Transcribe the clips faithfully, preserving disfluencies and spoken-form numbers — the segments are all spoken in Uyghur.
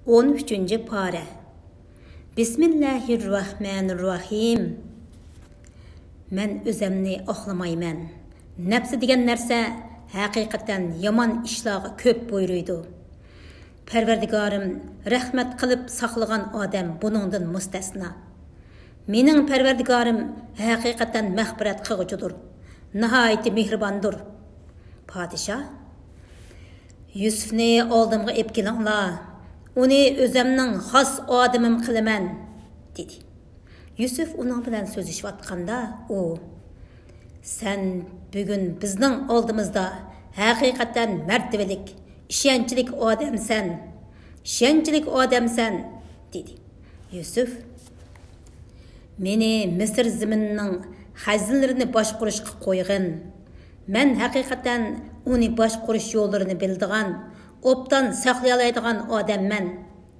ئون ئۈچىنچى پارە. بىسمىللاھىررەھمانىررەھىم. مەن ئۆزەمنى ئاقلىمايمەن. نەپسى دېگەن نەرسە ھەقىقەتەن يامان ئىشلارغا كۆپ بۇيرۇيدۇ. پەرۋەردىگارىم رەھمەت قىلىپ ساقلىغان ئادەم بۇنىڭدىن مۇستەسنا. مېنىڭ پەرۋەردىگارىم ھەقىقەتەن مەغپىرەت قىلغۇچىدۇر، ناھايىتى مېھرىباندۇر. پادىشاھ: «يۈسۈفنى ئالدىمغا ئېلىپ كېلىڭلار، ئۇنى ئۆزۈمنىڭ خاس ئادىمىم قىلىمەن» دېدى. يۈسۈف ئۇنىڭ بىلەن سۆزلىشىۋاتقاندا ئۇ: «سەن بۈگۈن بىزنىڭ ئالدىمىزدا ھەقىقەتەن مەرتىۋىلىك، ئىشەنچلىك ئادەمسەن، ئىشەنچلىك ئادەمسەن» دېدى. يۈسۈف: «مېنى مىسىر زېمىنىنىڭ خەزىنىلىرىنى باشقۇرۇشقا قويغىن. مەن ھەقىقەتەن ئۇنى باشقۇرۇش يوللىرىنى بىلىدىغان، ئوبدان ساقلىيالايدىغان ئادەممەن»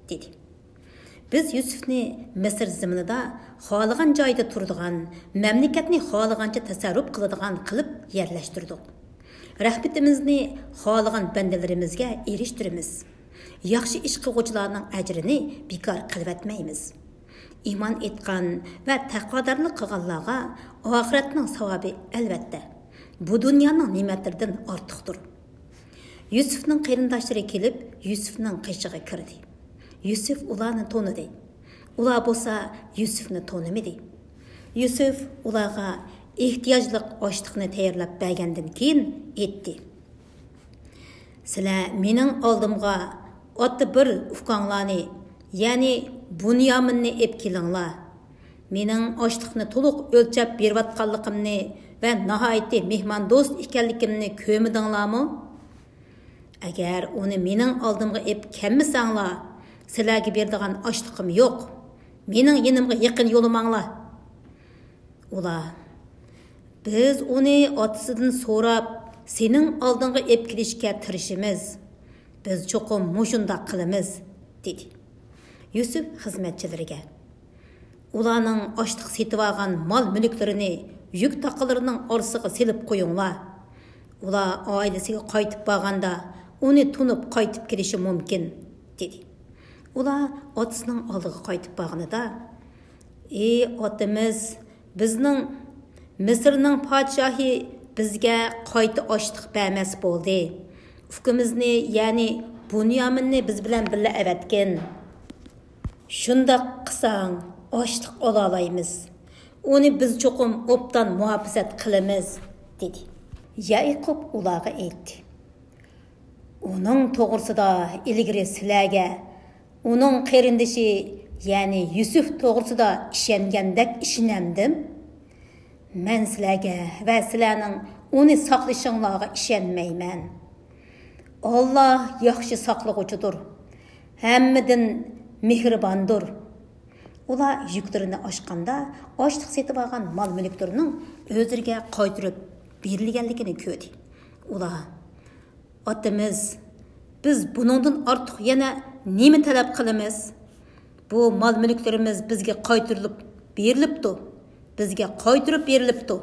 دېدى. «بىز يۈسۈفنى مىسىر زېمىنىدا خالىغان جايدا تۇرىدىغان، مەملىكەتنى خالىغانچە تەسەررۇپ قىلىدىغان قىلىپ يەرلەشتۈردۇق. رەھمىتىمىزنى خالىغان بەندىلىرىمىزگە ئېرىشتۈرىمىز. ياخشى ئىش قىلغۇچىلارنىڭ ئەجرىنى بىكار قىلىۋەتمەيمىز. ئىمان ئېيتقان ۋە تەقۋادارلىق قىلغانلارغا ئاخىرەتنىڭ ساۋابى، ئەلۋەتتە، بۇ دۇنيانىڭ نېمەتلىرىدىن ئارتۇقتۇر.» يۈسۈفنىڭ قېرىنداشلىرى كېلىپ، يۈسۈفنىڭ قېشىغا كىردى. يۈسۈف ئۇلارنى تونۇدى. ئۇلار بولسا يۈسۈفنى تونۇمىدى. يۈسۈف ئۇلارغا ئېھتىياجلىق ئاشلىقنى تەييارلاپ بەرگەندىن كېيىن ئېيتتى: «سىلەر مېنىڭ ئالدىمغا ئاتتا بىر ئۇكاڭلارنى، يەنى بۇنيامىننى ئېلىپ كېلىڭلار. مېنىڭ ئاشلىقنى تولۇق ئۆلچەپ بېرىۋاتقانلىقىمنى ۋە ناھايىتى مېھماندوست ئىكەنلىكىمنى كۆرمىدىڭلارمۇ؟ ئەگەر ئۇنى مېنىڭ ئالدىمغا ئېلىپ كەلمىسەڭلار، سىلەرگە بېرىدىغان ئاشلىقىم يوق. مېنىڭ يېنىمغا يېقىن يولىماڭلار.» ئۇلار: «بىز ئۇنى ئاتىسىدىن سوراپ، سېنىڭ ئالدىڭغا ئېلىپ كېلىشكە تىرىشىمىز. بىز چوقۇم مۇشۇنداق قىلىمىز» دېدى. يۈسۈپ خىزمەتچىلىرىگە: «ئۇلارنىڭ ئاشلىق سېتىۋالغان مال-مۈلۈكلىرىنى يۈك تاقىلىرىنىڭ ئارىسىغا سېلىپ قويۇڭلار. ئۇلار ئائىلىسىگە قايتىپ بارغاندا، ئۇنى تونۇپ قايتىپ كېلىشى مۇمكىن» دېدى. ئۇلار ئاتىسىنىڭ ئالدىغا قايتىپ بارغىنىدا: «ئى ئاتىمىز، بىزنىڭ، مىسىرنىڭ پادىشاھى بىزگە قايتا ئاشلىق بەرمەس بولدى. ئۇكىمىزنى، يەنى بۇنيامىننى بىز بىلەن بىللە ئەۋەتكىن. شۇنداق قىلساڭ، ئاشلىق ئالالايمىز. ئۇنى بىز چوقۇم ئوبدان مۇھاپىزەت قىلىمىز» دېدى. يەئىقۇب ئۇلارغا ئېيتتى: «ئۇنىڭ توغرىسىدا ئىلگىرى سىلەرگە ئۇنىڭ قېرىندىشى، يەنى يۈسۈپ توغرىسىدا ئىشەنگەندەك ئىشىنەمدىم؟ مەن سىلەرگە ۋە سىلەرنىڭ ئۇنى ساقلىشىڭلارغا ئىشەنمەيمەن. ئاللا ياخشى ساقلىغۇچىدۇر، ھەممىدىن مېھرىباندۇر.» ئۇلار يۈكلىرىنى ئاچقاندا، ئاشلىق سېتىۋالغان مال-مۈلۈكلىرىنىڭ ئۆزلىرىگە قايتۇرۇپ بېرىلگەنلىكىنى كۆردى. ئۇلار: «ئاتىمىز، بىز بۇنىڭدىن ئارتۇق يەنە نېمە تەلەپ قىلىمىز؟ بۇ مال-مۈلۈكلىرىمىز بىزگە قايتۇرۇلۇپ بېرىلىپتۇ. بىزگە قايتۇرۇپ بېرىلىپتۇ.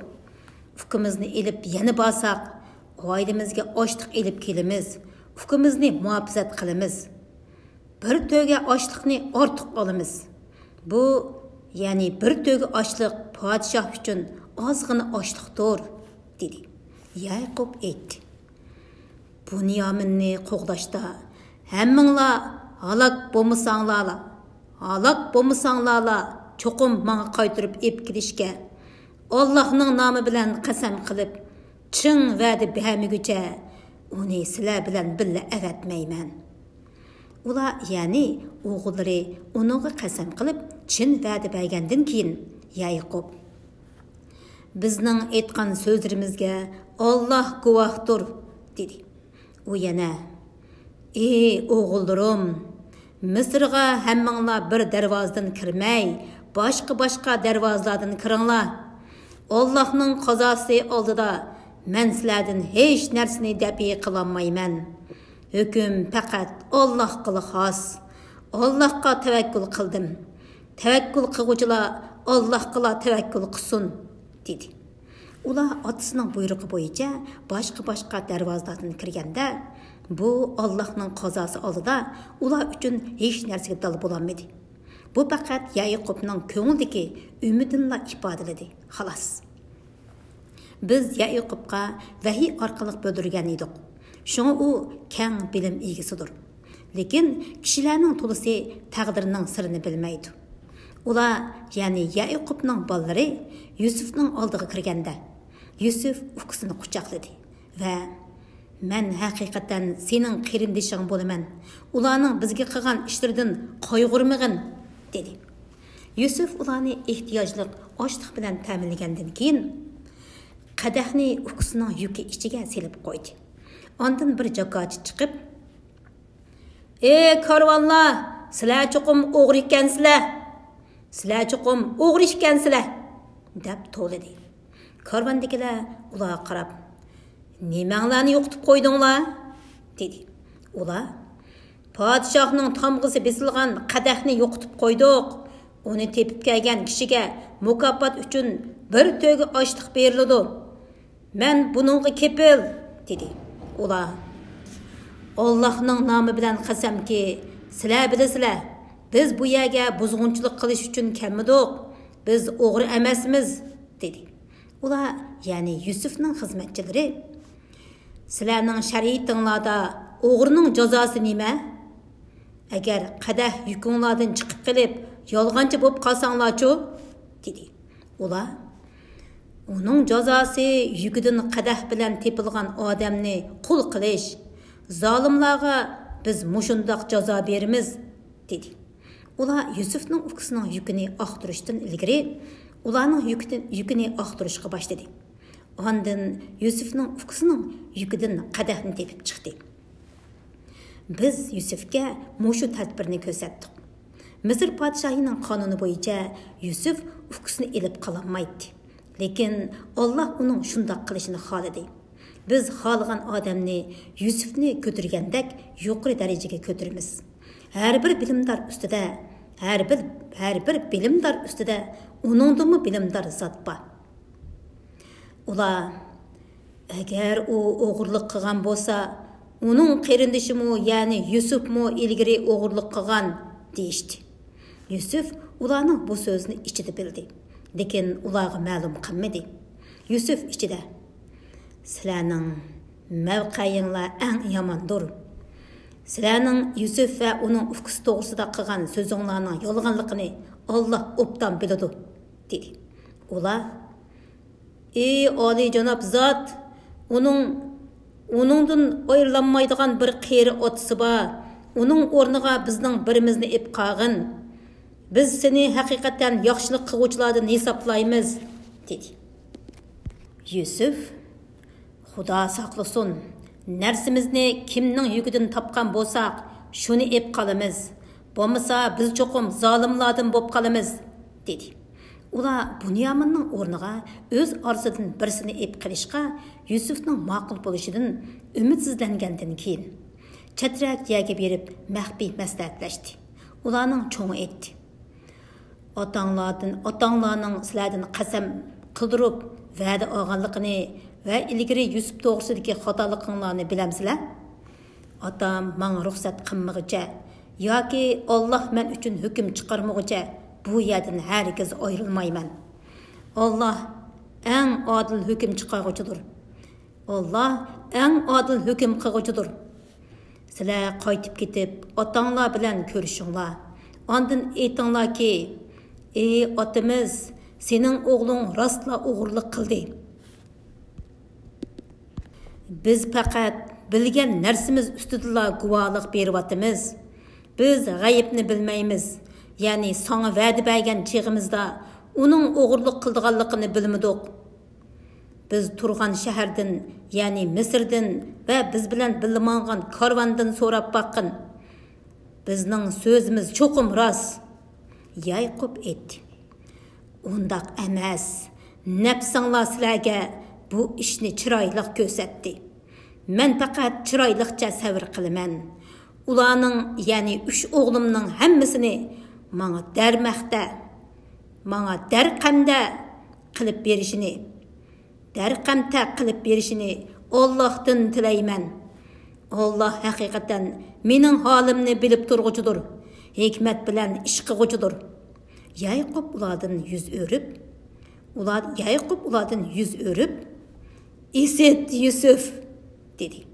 ئۇكىمىزنى ئېلىپ يەنە بارساق، ئائىلىمىزگە ئاشلىق ئېلىپ كېلىمىز. ئۇكىمىزنى مۇھاپىزەت قىلىمىز. بىر تۆگە ئاشلىقنى ئارتۇق ئالىمىز. بۇ، يەنى بىر تۆگە ئاشلىق پادىشاھ ئۈچۈن ئازغىنا ئاشلىقتۇر» دېدى. يەئىقۇب ئېيتتى: «بۇنيامىننى قوغداشتا ھەممىڭلار ھالاك بولمىساڭلارلا، ھالاك بولمىساڭلارلا، چوقۇم ماڭا قايتۇرۇپ ئېلىپ كېلىشكە ئاللاھنىڭ نامى بىلەن قەسەم قىلىپ، چىڭ ۋەدە بەرمىگۈچە ئۇنى سىلەر بىلەن بىللە ئەۋەتمەيمەن.» ئۇلار، يەنى ئوغۇللىرى ئۇنىڭغا قەسەم قىلىپ چىن ۋەدە بەرگەندىن كېيىن، يەئىقۇب: «بىزنىڭ ئېيتقان سۆزلىرىمىزگە ئاللاھ گۇۋاھتۇر» دېدى. ئۇ يەنە: «ئى ئوغۇللىرىم، مىسىرغا ھەممىڭلار بىر دەرۋازىدىن كىرمەي، باشقا-باشقا دەرۋازىلاردىن كىرىڭلار. ئاللاھنىڭ قازاسى ئالدىدا مەن سىلەردىن ھېچ نەرسىنى دەپئى قىلالمايمەن. ھۆكۈم پەقەت ئاللاھقىلا خاس. ئاللاھقا تەۋەككۈل قىلدىم. تەۋەككۈل قىلغۇچىلار ئاللاھقىلا تەۋەككۈل قىلسۇن» دېدى. ئۇلار ئاتىسىنىڭ بۇيرۇقى بويىچە باشقا-باشقا دەرۋازىلاردىن كىرگەندە، بۇ ئاللاھنىڭ قازاسى ئالدىدا ئۇلار ئۈچۈن ھېچ نەرسىگە دال بولالمىدى. بۇ پەقەت يەئىقۇبنىڭ كۆڭلىدىكى ئۈمىدىنىلا ئىپادىلىدى، خالاس. بىز يەئىقۇبقا ۋەھىي ئارقىلىق بىلدۈرگەن ئىدۇق. شۇڭا ئۇ كەڭ بىلىم ئىگىسىدۇر. لېكىن كىشىلەرنىڭ تولىسى تەقدىرنىڭ سىرىنى بىلمەيدۇ. ئۇلار، يەنى يەئىقۇبنىڭ بالىلىرى يۈسۈفنىڭ ئالدىغا كىرگەندە، يۈسۈف ئۇكىسىنى قۇچاقلىدى ۋە، «مەن ھەقىقەتەن سېنىڭ قېرىندىشىڭ بولىمەن. ئۇلارنىڭ بىزگە قىلغان ئىشلىرىدىن قايغۇرمىغىن» دېدى. يۈسۈف ئۇلارنى ئېھتىياجلىق ئاشلىق بىلەن تەمىنلىگەندىن كېيىن، قەدەھنى ئۇكىسىنىڭ يۈكى ئىچىگە سېلىپ قويدى. ئاندىن بىر جاكارچى چىقىپ، «ئى كارۋانلار، سىلەر چوقۇم ئوغرى ئىكەنسىلەر! سىلەر چوقۇم ئوغرى ئىكەنسىلەر!» دەپ توۋلىدى. كارۋاندىكىلەر ئۇلارغا قاراپ، «نېمەڭلارنى يوقىتىپ قويدۇڭلار؟» دېدى. ئۇلار، «پادىشاھنىڭ تامغىسى بېسىلغان قەدەھنى يوقىتىپ قويدۇق. ئۇنى تېپىپ كەلگەن كىشىگە مۇكاپات ئۈچۈن بىر تۆگە ئاشلىق بېرىلىدۇ. مەن بۇنىڭغا كېپىل» دېدى. ئۇلار، «ئاللاھنىڭ نامى بىلەن قەسەمكى، سىلەر بىلىسىلەر، بىز بۇ يەرگە بۇزغۇنچىلىق قىلىش ئۈچۈن كەلمىدۇق. بىز ئوغرى ئەمەسمىز» دېدى. ئۇلار، يەنى يۈسۈفنىڭ خىزمەتچىلىرى، «سىلەرنىڭ شەرىئىتىڭلاردا ئوغرىنىڭ جازاسى نېمە؟ ئەگەر قەدەھ يۈكۈڭلاردىن چىقىپ قېلىپ، يالغانچى بولۇپ قالساڭلارچۇ؟» دېدى. ئۇلار، «ئۇنىڭ جازاسى يۈكىدىن قەدەھ بىلەن تېپىلغان ئادەمنى قۇل قىلىش. زالىملارغا بىز مۇشۇنداق جازا بېرىمىز» دېدى. ئۇلار يۈسۈفنىڭ ئۇكىسىنىڭ يۈكىنى ئاختۇرۇشتىن ئىلگىرى ئۇلارنىڭ يۈكىدىن، يۈكىنى ئاختۇرۇشقا باشلىدى. ئاندىن يۈسۈفنىڭ ئۇكىسىنىڭ يۈكىدىن قەدەھنى تېپىپ چىقتى. بىز يۈسۈفكە مۇشۇ تەدبىرنى كۆرسەتتۇق. مىسىر پادىشاھىنىڭ قانۇنى بويىچە يۈسۈف ئۇكىسىنى ئېلىپ قالالمايتتى. لېكىن ئاللا ئۇنىڭ شۇنداق قىلىشىنى خالىدى. بىز خالىغان ئادەمنى يۈسۈفنى كۆتۈرگەندەك يۇقىرى دەرىجىگە كۆتۈرىمىز. ھەر بىر بىلىمدار ئۈستىدە، ھەر بىر، ھەر بىر بىلىمدار ئۈستىدە ئۇنىڭدىنمۇ بىلىمدار زات بار. ئۇلار، «ئەگەر ئۇ ئوغرىلىق قىلغان بولسا، ئۇنىڭ قېرىندىشىمۇ، يەنى يۈسۈپمۇ ئىلگىرى ئوغرىلىق قىلغان» دېيىشتى. يۈسۈف ئۇلارنىڭ بۇ سۆزىنى ئىچىدە بىلدى، لېكىن ئۇلارغا مەلۇم قىلمىدى. يۈسۈف ئىچىدە، «سىلەرنىڭ مەۋقەيىڭلار ئەڭ ياماندۇر. سىلەرنىڭ يۈسۈف ۋە ئۇنىڭ ئۇكىسى توغرىسىدا قىلغان سۆزۈڭلارنىڭ يالغانلىقىنى ئاللا ئوبدان بىلىدۇ» دېدى. ئۇلار، «ئى ئالىيجاناب زات، ئۇنىڭ، ئۇنىڭدىن ئايرىلالمايدىغان بىر قېرى ئاتىسى بار. ئۇنىڭ ئورنىغا بىزنىڭ بىرىمىزنى ئېلىپ قالغىن. بىز سېنى ھەقىقەتەن ياخشىلىق قىلغۇچىلاردىن ھېسابلايمىز» دېدى. يۈسۈف، «خۇدا ساقلىسۇن، نەرسىمىزنى كىمنىڭ يۈكىدىن تاپقان بولساق، شۇنى ئېلىپ قالىمىز. بولمىسا بىز چوقۇم زالىملاردىن بولۇپ قالىمىز» دېدى. ئۇلار بۇنيامىننىڭ ئورنىغا ئۆز ئارىسىدىن بىرسىنى ئېلىپ قېلىشقا يۈسۈفنىڭ ماقۇل بولۇشىدىن ئۈمىدسىزلەنگەندىن كېيىن، چەترەك يەرگە بېرىپ مەخپىي مەسلىھەتلەشتى. ئۇلارنىڭ چوڭى ئېيتتى، «ئاتاڭلاردىن، ئاتاڭلارنىڭ سىلەردىن قەسەم قىلدۇرۇپ ۋەدە ئالغانلىقىنى ۋە ئىلگىرى يۈسۈپ توغرىسىدىكى خاتالىقىڭلارنى بىلەمسىلەر؟ ئاتام ماڭا رۇخسەت قىلمىغۇچە ياكى ئاللا مەن ئۈچۈن ھۆكۈم چىقارمىغۇچە بۇ يەردىن ھەرگىز ئايرىلمايمەن. ئاللا ئەڭ ئادىل ھۆكۈم چىقارغۇچىدۇر. ئاللا ئەڭ ئادىل ھۆكۈم قىلغۇچىدۇر. سىلەر قايتىپ كېتىپ، ئاتاڭلار بىلەن كۆرۈشۈڭلار. ئاندىن ئېيتىڭلاركى، ئى ئاتىمىز، سېنىڭ ئوغلۇڭ راستلا ئوغرىلىق قىلدى. بىز پەقەت بىلگەن نەرسىمىز ئۈستىدىلا گۇۋاھلىق بېرىۋاتىمىز. بىز غەيىبنى بىلمەيمىز. يەنى ساڭا ۋەدە بەرگەن چېغىمىزدا ئۇنىڭ ئوغرىلىق قىلىدىغانلىقىنى بىلمىدۇق. بىز تۇرغان شەھەردىن، يەنى مىسىردىن ۋە بىز بىلەن بىللە ماڭغان كارۋاندىن سوراپ باققىن. بىزنىڭ سۆزىمىز چوقۇم راست.» يەئىقۇب ئېيتتى، «ئۇنداق ئەمەس. نەپسىڭلار سىلەرگە بۇ ئىشنى چىرايلىق كۆرسەتتى. مەن پەقەت چىرايلىقچە سەۋر قىلىمەن. ئۇلارنىڭ، يەنى ئۈچ ئوغلۇمنىڭ ھەممىسىنى ماڭا دەرمەختە، ماڭا دەرقەمدە قىلىپ بېرىشىنى، دەرقەمتە قىلىپ بېرىشىنى ئاللاھتىن تىلەيمەن. ئاللاھ ھەقىقەتەن مېنىڭ ھالىمنى بىلىپ تۇرغۇچىدۇر، ھېكمەت بىلەن ئىش قىلغۇچىدۇر. يەئقۇب ئۇلاردىن يۈز ئۆرۈپ، ئۇلار، يەئقۇب ئۇلاردىن يۈز ئۆرۈپ، «ئىسىت، يۈسۈف!» دېدى.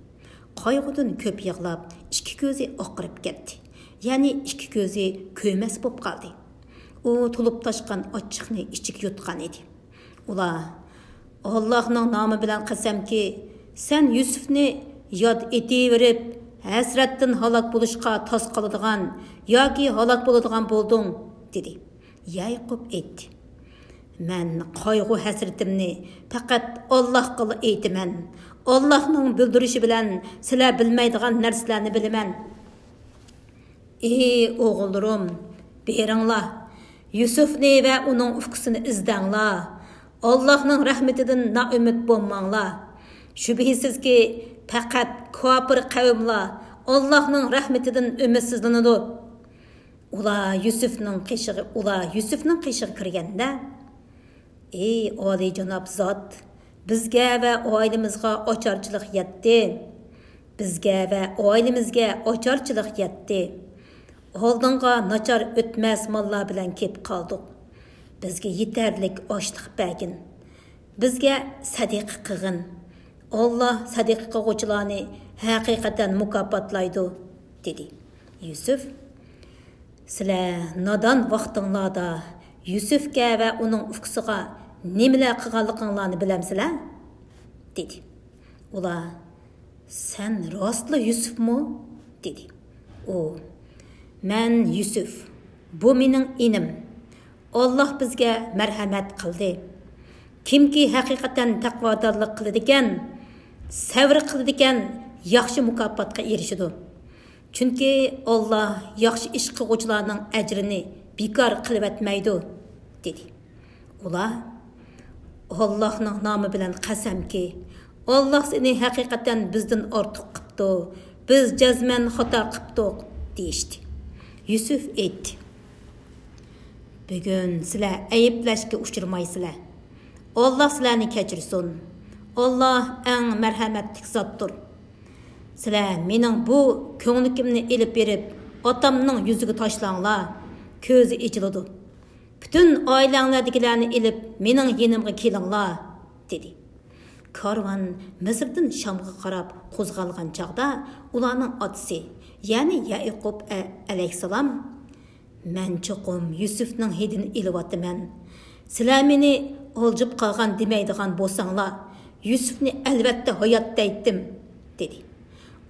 قايغۇدىن كۆپ يىغلاپ، ئىككى كۆزى ئاقىرىپ كەتتى. يەنى ئىككى كۆزى كۆرمەس بولۇپ قالدى. ئۇ تولۇپ تاشقان ئاچچىقنى ئىچىگە يۇتقان ئىدى. ئۇلار، «ئاللاھنىڭ نامى بىلەن قەسەمكى، سەن يۈسۈفنى ياد ئېتىۋېرىپ، ھەسرەتتىن ھالاك بولۇشقا تاس قالىدىغان ياكى ھالاك بولىدىغان بولدۇڭ» دېدى. يەئقۇب ئېيتتى، «مەن قايغۇ-ھەسرىتىمنى پەقەت ئاللاھقىلا ئېيتىمەن. ئاللاھنىڭ بىلدۈرۈشى بىلەن سىلەر بىلمەيدىغان نەرسىلەرنى بىلىمەن. ئى ئوغۇللىرىم، بېرىڭلار، يۈسۈفنى ۋە ئۇنىڭ ئۇكىسىنى ئىزدەڭلار. ئاللاھنىڭ رەھمىتىدىن نائۈمىد بولماڭلار. شۈبھىسىزكى، پەقەت كاپىر قەۋملا ئاللاھنىڭ رەھمىتىدىن ئۈمىدسىزلىنىدۇ.» ئۇلار يۈسۈفنىڭ قېشىغا، ئۇلار يۈسۈفنىڭ قېشىغا كىرگەندە، «ئى ئالىيجاناب زات، بىزگە ۋە ئائىلىمىزغا ئاچارچىلىق يەتتى. بىزگە ۋە ئائىلىمىزگە ئاچارچىلىق يەتتى. ئالدىڭغا ناچار ئۆتمەس ماللار بىلەن كېلىپ قالدۇق. بىزگە يېتەرلىك ئاشلىق بەرگىن. بىزگە سەدىقە قىلغىن. ئاللاھ سەدىقە قىلغۇچىلارنى ھەقىقەتەن مۇكاپاتلايدۇ» دېدى. يۈسۈف، «سىلەر نادان ۋاقتىڭلاردا يۈسۈفكە ۋە ئۇنىڭ ئۇكىسىغا نېمىلەر قىلغانلىقىڭلارنى بىلەمسىلەر؟» دېدى. ئۇلار، «سەن راستلا يۈسۈفمۇ؟» دېدى. ئۇ، «مەن يۈسۈف، بۇ مېنىڭ ئىنىم. ئاللاھ بىزگە مەرھەمەت قىلدى. كىمكى ھەقىقەتەن تەقۋادارلىق قىلىدىكەن، سەۋر قىلىدىكەن، ياخشى مۇكاپاتقا ئېرىشىدۇ. چۈنكى ئاللاھ ياخشى ئىش قىلغۇچىلارنىڭ ئەجرىنى بىكار قىلىۋەتمەيدۇ» دېدى. ئۇلار، «ئاللاھنىڭ نامى بىلەن قەسەمكى، ئاللاھ سېنى ھەقىقەتەن بىزدىن ئارتۇق قىپتۇ، بىز جەزمەن خاتا قىپتۇق» دېيىشتى. يۈسۈف ئېيتتى، «بۈگۈن سىلەر ئەيىبلەشكە ئۇچرىمايسىلەر. ئاللاھ سىلەرنى كەچۈرسۇن. ئاللاھ ئەڭ مەرھەمەتلىك زاتتۇر. سىلەر مېنىڭ بۇ كۆڭلىكىمنى ئېلىپ بېرىپ، ئاتامنىڭ يۈزىگە تاشلاڭلار، كۆزى ئېچىلىدۇ. پۈتۈن ئائىلەڭلەردىكىلەرنى ئېلىپ، مېنىڭ يېنىمغا كېلىڭلار» دېدى. كارۋان مىسىردىن شامغا قاراپ قوزغالغان چاغدا، ئۇلارنىڭ ئاتىسى، يەنى يەئقۇب ئە-، ئەلەيھىسسالام، «مەن چوقۇم يۈسۈفنىڭ ھىدىنى ئېلىۋاتىمەن. سىلەر مېنى ئالجىپ قالغان دېمەيدىغان بولساڭلار، يۈسۈفنى ئەلۋەتتە ھايات دەيتتىم» دېدى.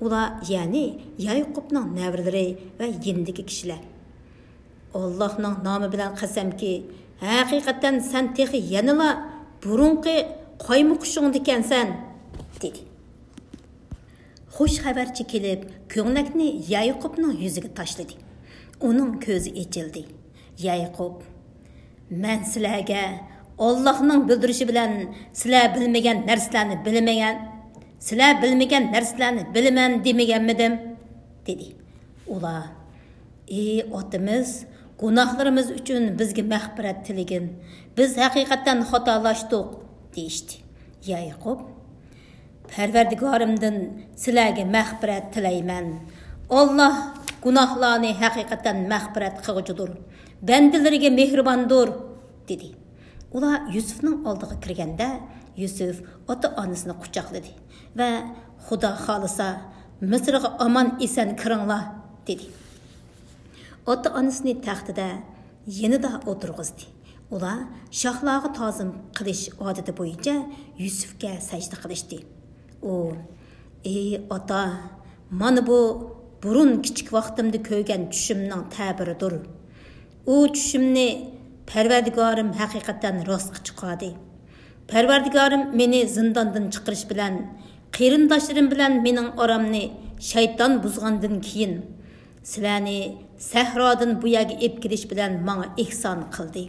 ئۇلار، يەنى يەئقۇبنىڭ نەۋرىلىرى ۋە يېنىدىكى كىشىلەر، «ئاللاھنىڭ نامى بىلەن قەسەمكى، ھەقىقەتەن سەن تېخى يەنىلا بۇرۇنقى قايمۇقۇشۇڭدىكەنسەن» دېدى. خۇش خەۋەرچى كېلىپ، كۆڭلەكنى يەئقۇبنىڭ يۈزىگە تاشلىدى. ئۇنىڭ كۆزى ئېچىلدى. يەئقۇب، «مەن سىلەرگە ئاللاھنىڭ بىلدۈرۈشى بىلەن سىلەر بىلمىگەن نەرسىلەرنى بىلمىگەن، سىلەر بىلمىگەن نەرسىلەرنى بىلىمەن دېمىگەنمىدىم؟» دېدى. ئۇلار، «ئى ئاتىمىز، گۇناھلىرىمىز ئۈچۈن بىزگە مەغپىرەت تىلىگىن. بىز ھەقىقەتەن خاتالاشتۇق» دېيىشتى. يەئقۇب، «پەرۋەردىگارىمدىن سىلەرگە مەغپىرەت تىلەيمەن. ئاللاھ گۇناھلارنى ھەقىقەتەن مەغپىرەت قىلغۇچىدۇر، بەندىلىرىگە مېھرىباندۇر» دېدى. ئۇلار يۈسۈفنىڭ ئالدىغا كىرگەندە، يۈسۈف ئاتا-ئانىسىنى قۇچاقلىدى ۋە، «خۇدا خالىسا، مىسىرغا ئامان-ئېسەن كىرىڭلار» دېدى. ئاتا-ئانىسىنى تەختىدە يېنىدا ئولتۇرغۇزدى. ئۇلار شاھلارغا تازىم قىلىش ئادىتى بويىچە يۈسۈفكە سەجدە قىلىشتى. ئۇ، «ئى ئاتا، مانا بۇ بۇرۇن كىچىك ۋاقتىمدا كۆرگەن چۈشۈمنىڭ تەبىرىدۇر. ئۇ چۈشۈمنى پەرۋەردىگارىم ھەقىقەتەن راستقا چىقاردى. پەرۋەردىگارىم مېنى زىنداندىن چىقىرىش بىلەن، قېرىنداشلىرىم بىلەن مېنىڭ ئارامنى شەيتان بۇزغاندىن كېيىن، سىلەرنى سەھرادىن بۇ يەرگە ئېلىپ كېلىش بىلەن ماڭا ئېھسان قىلدى.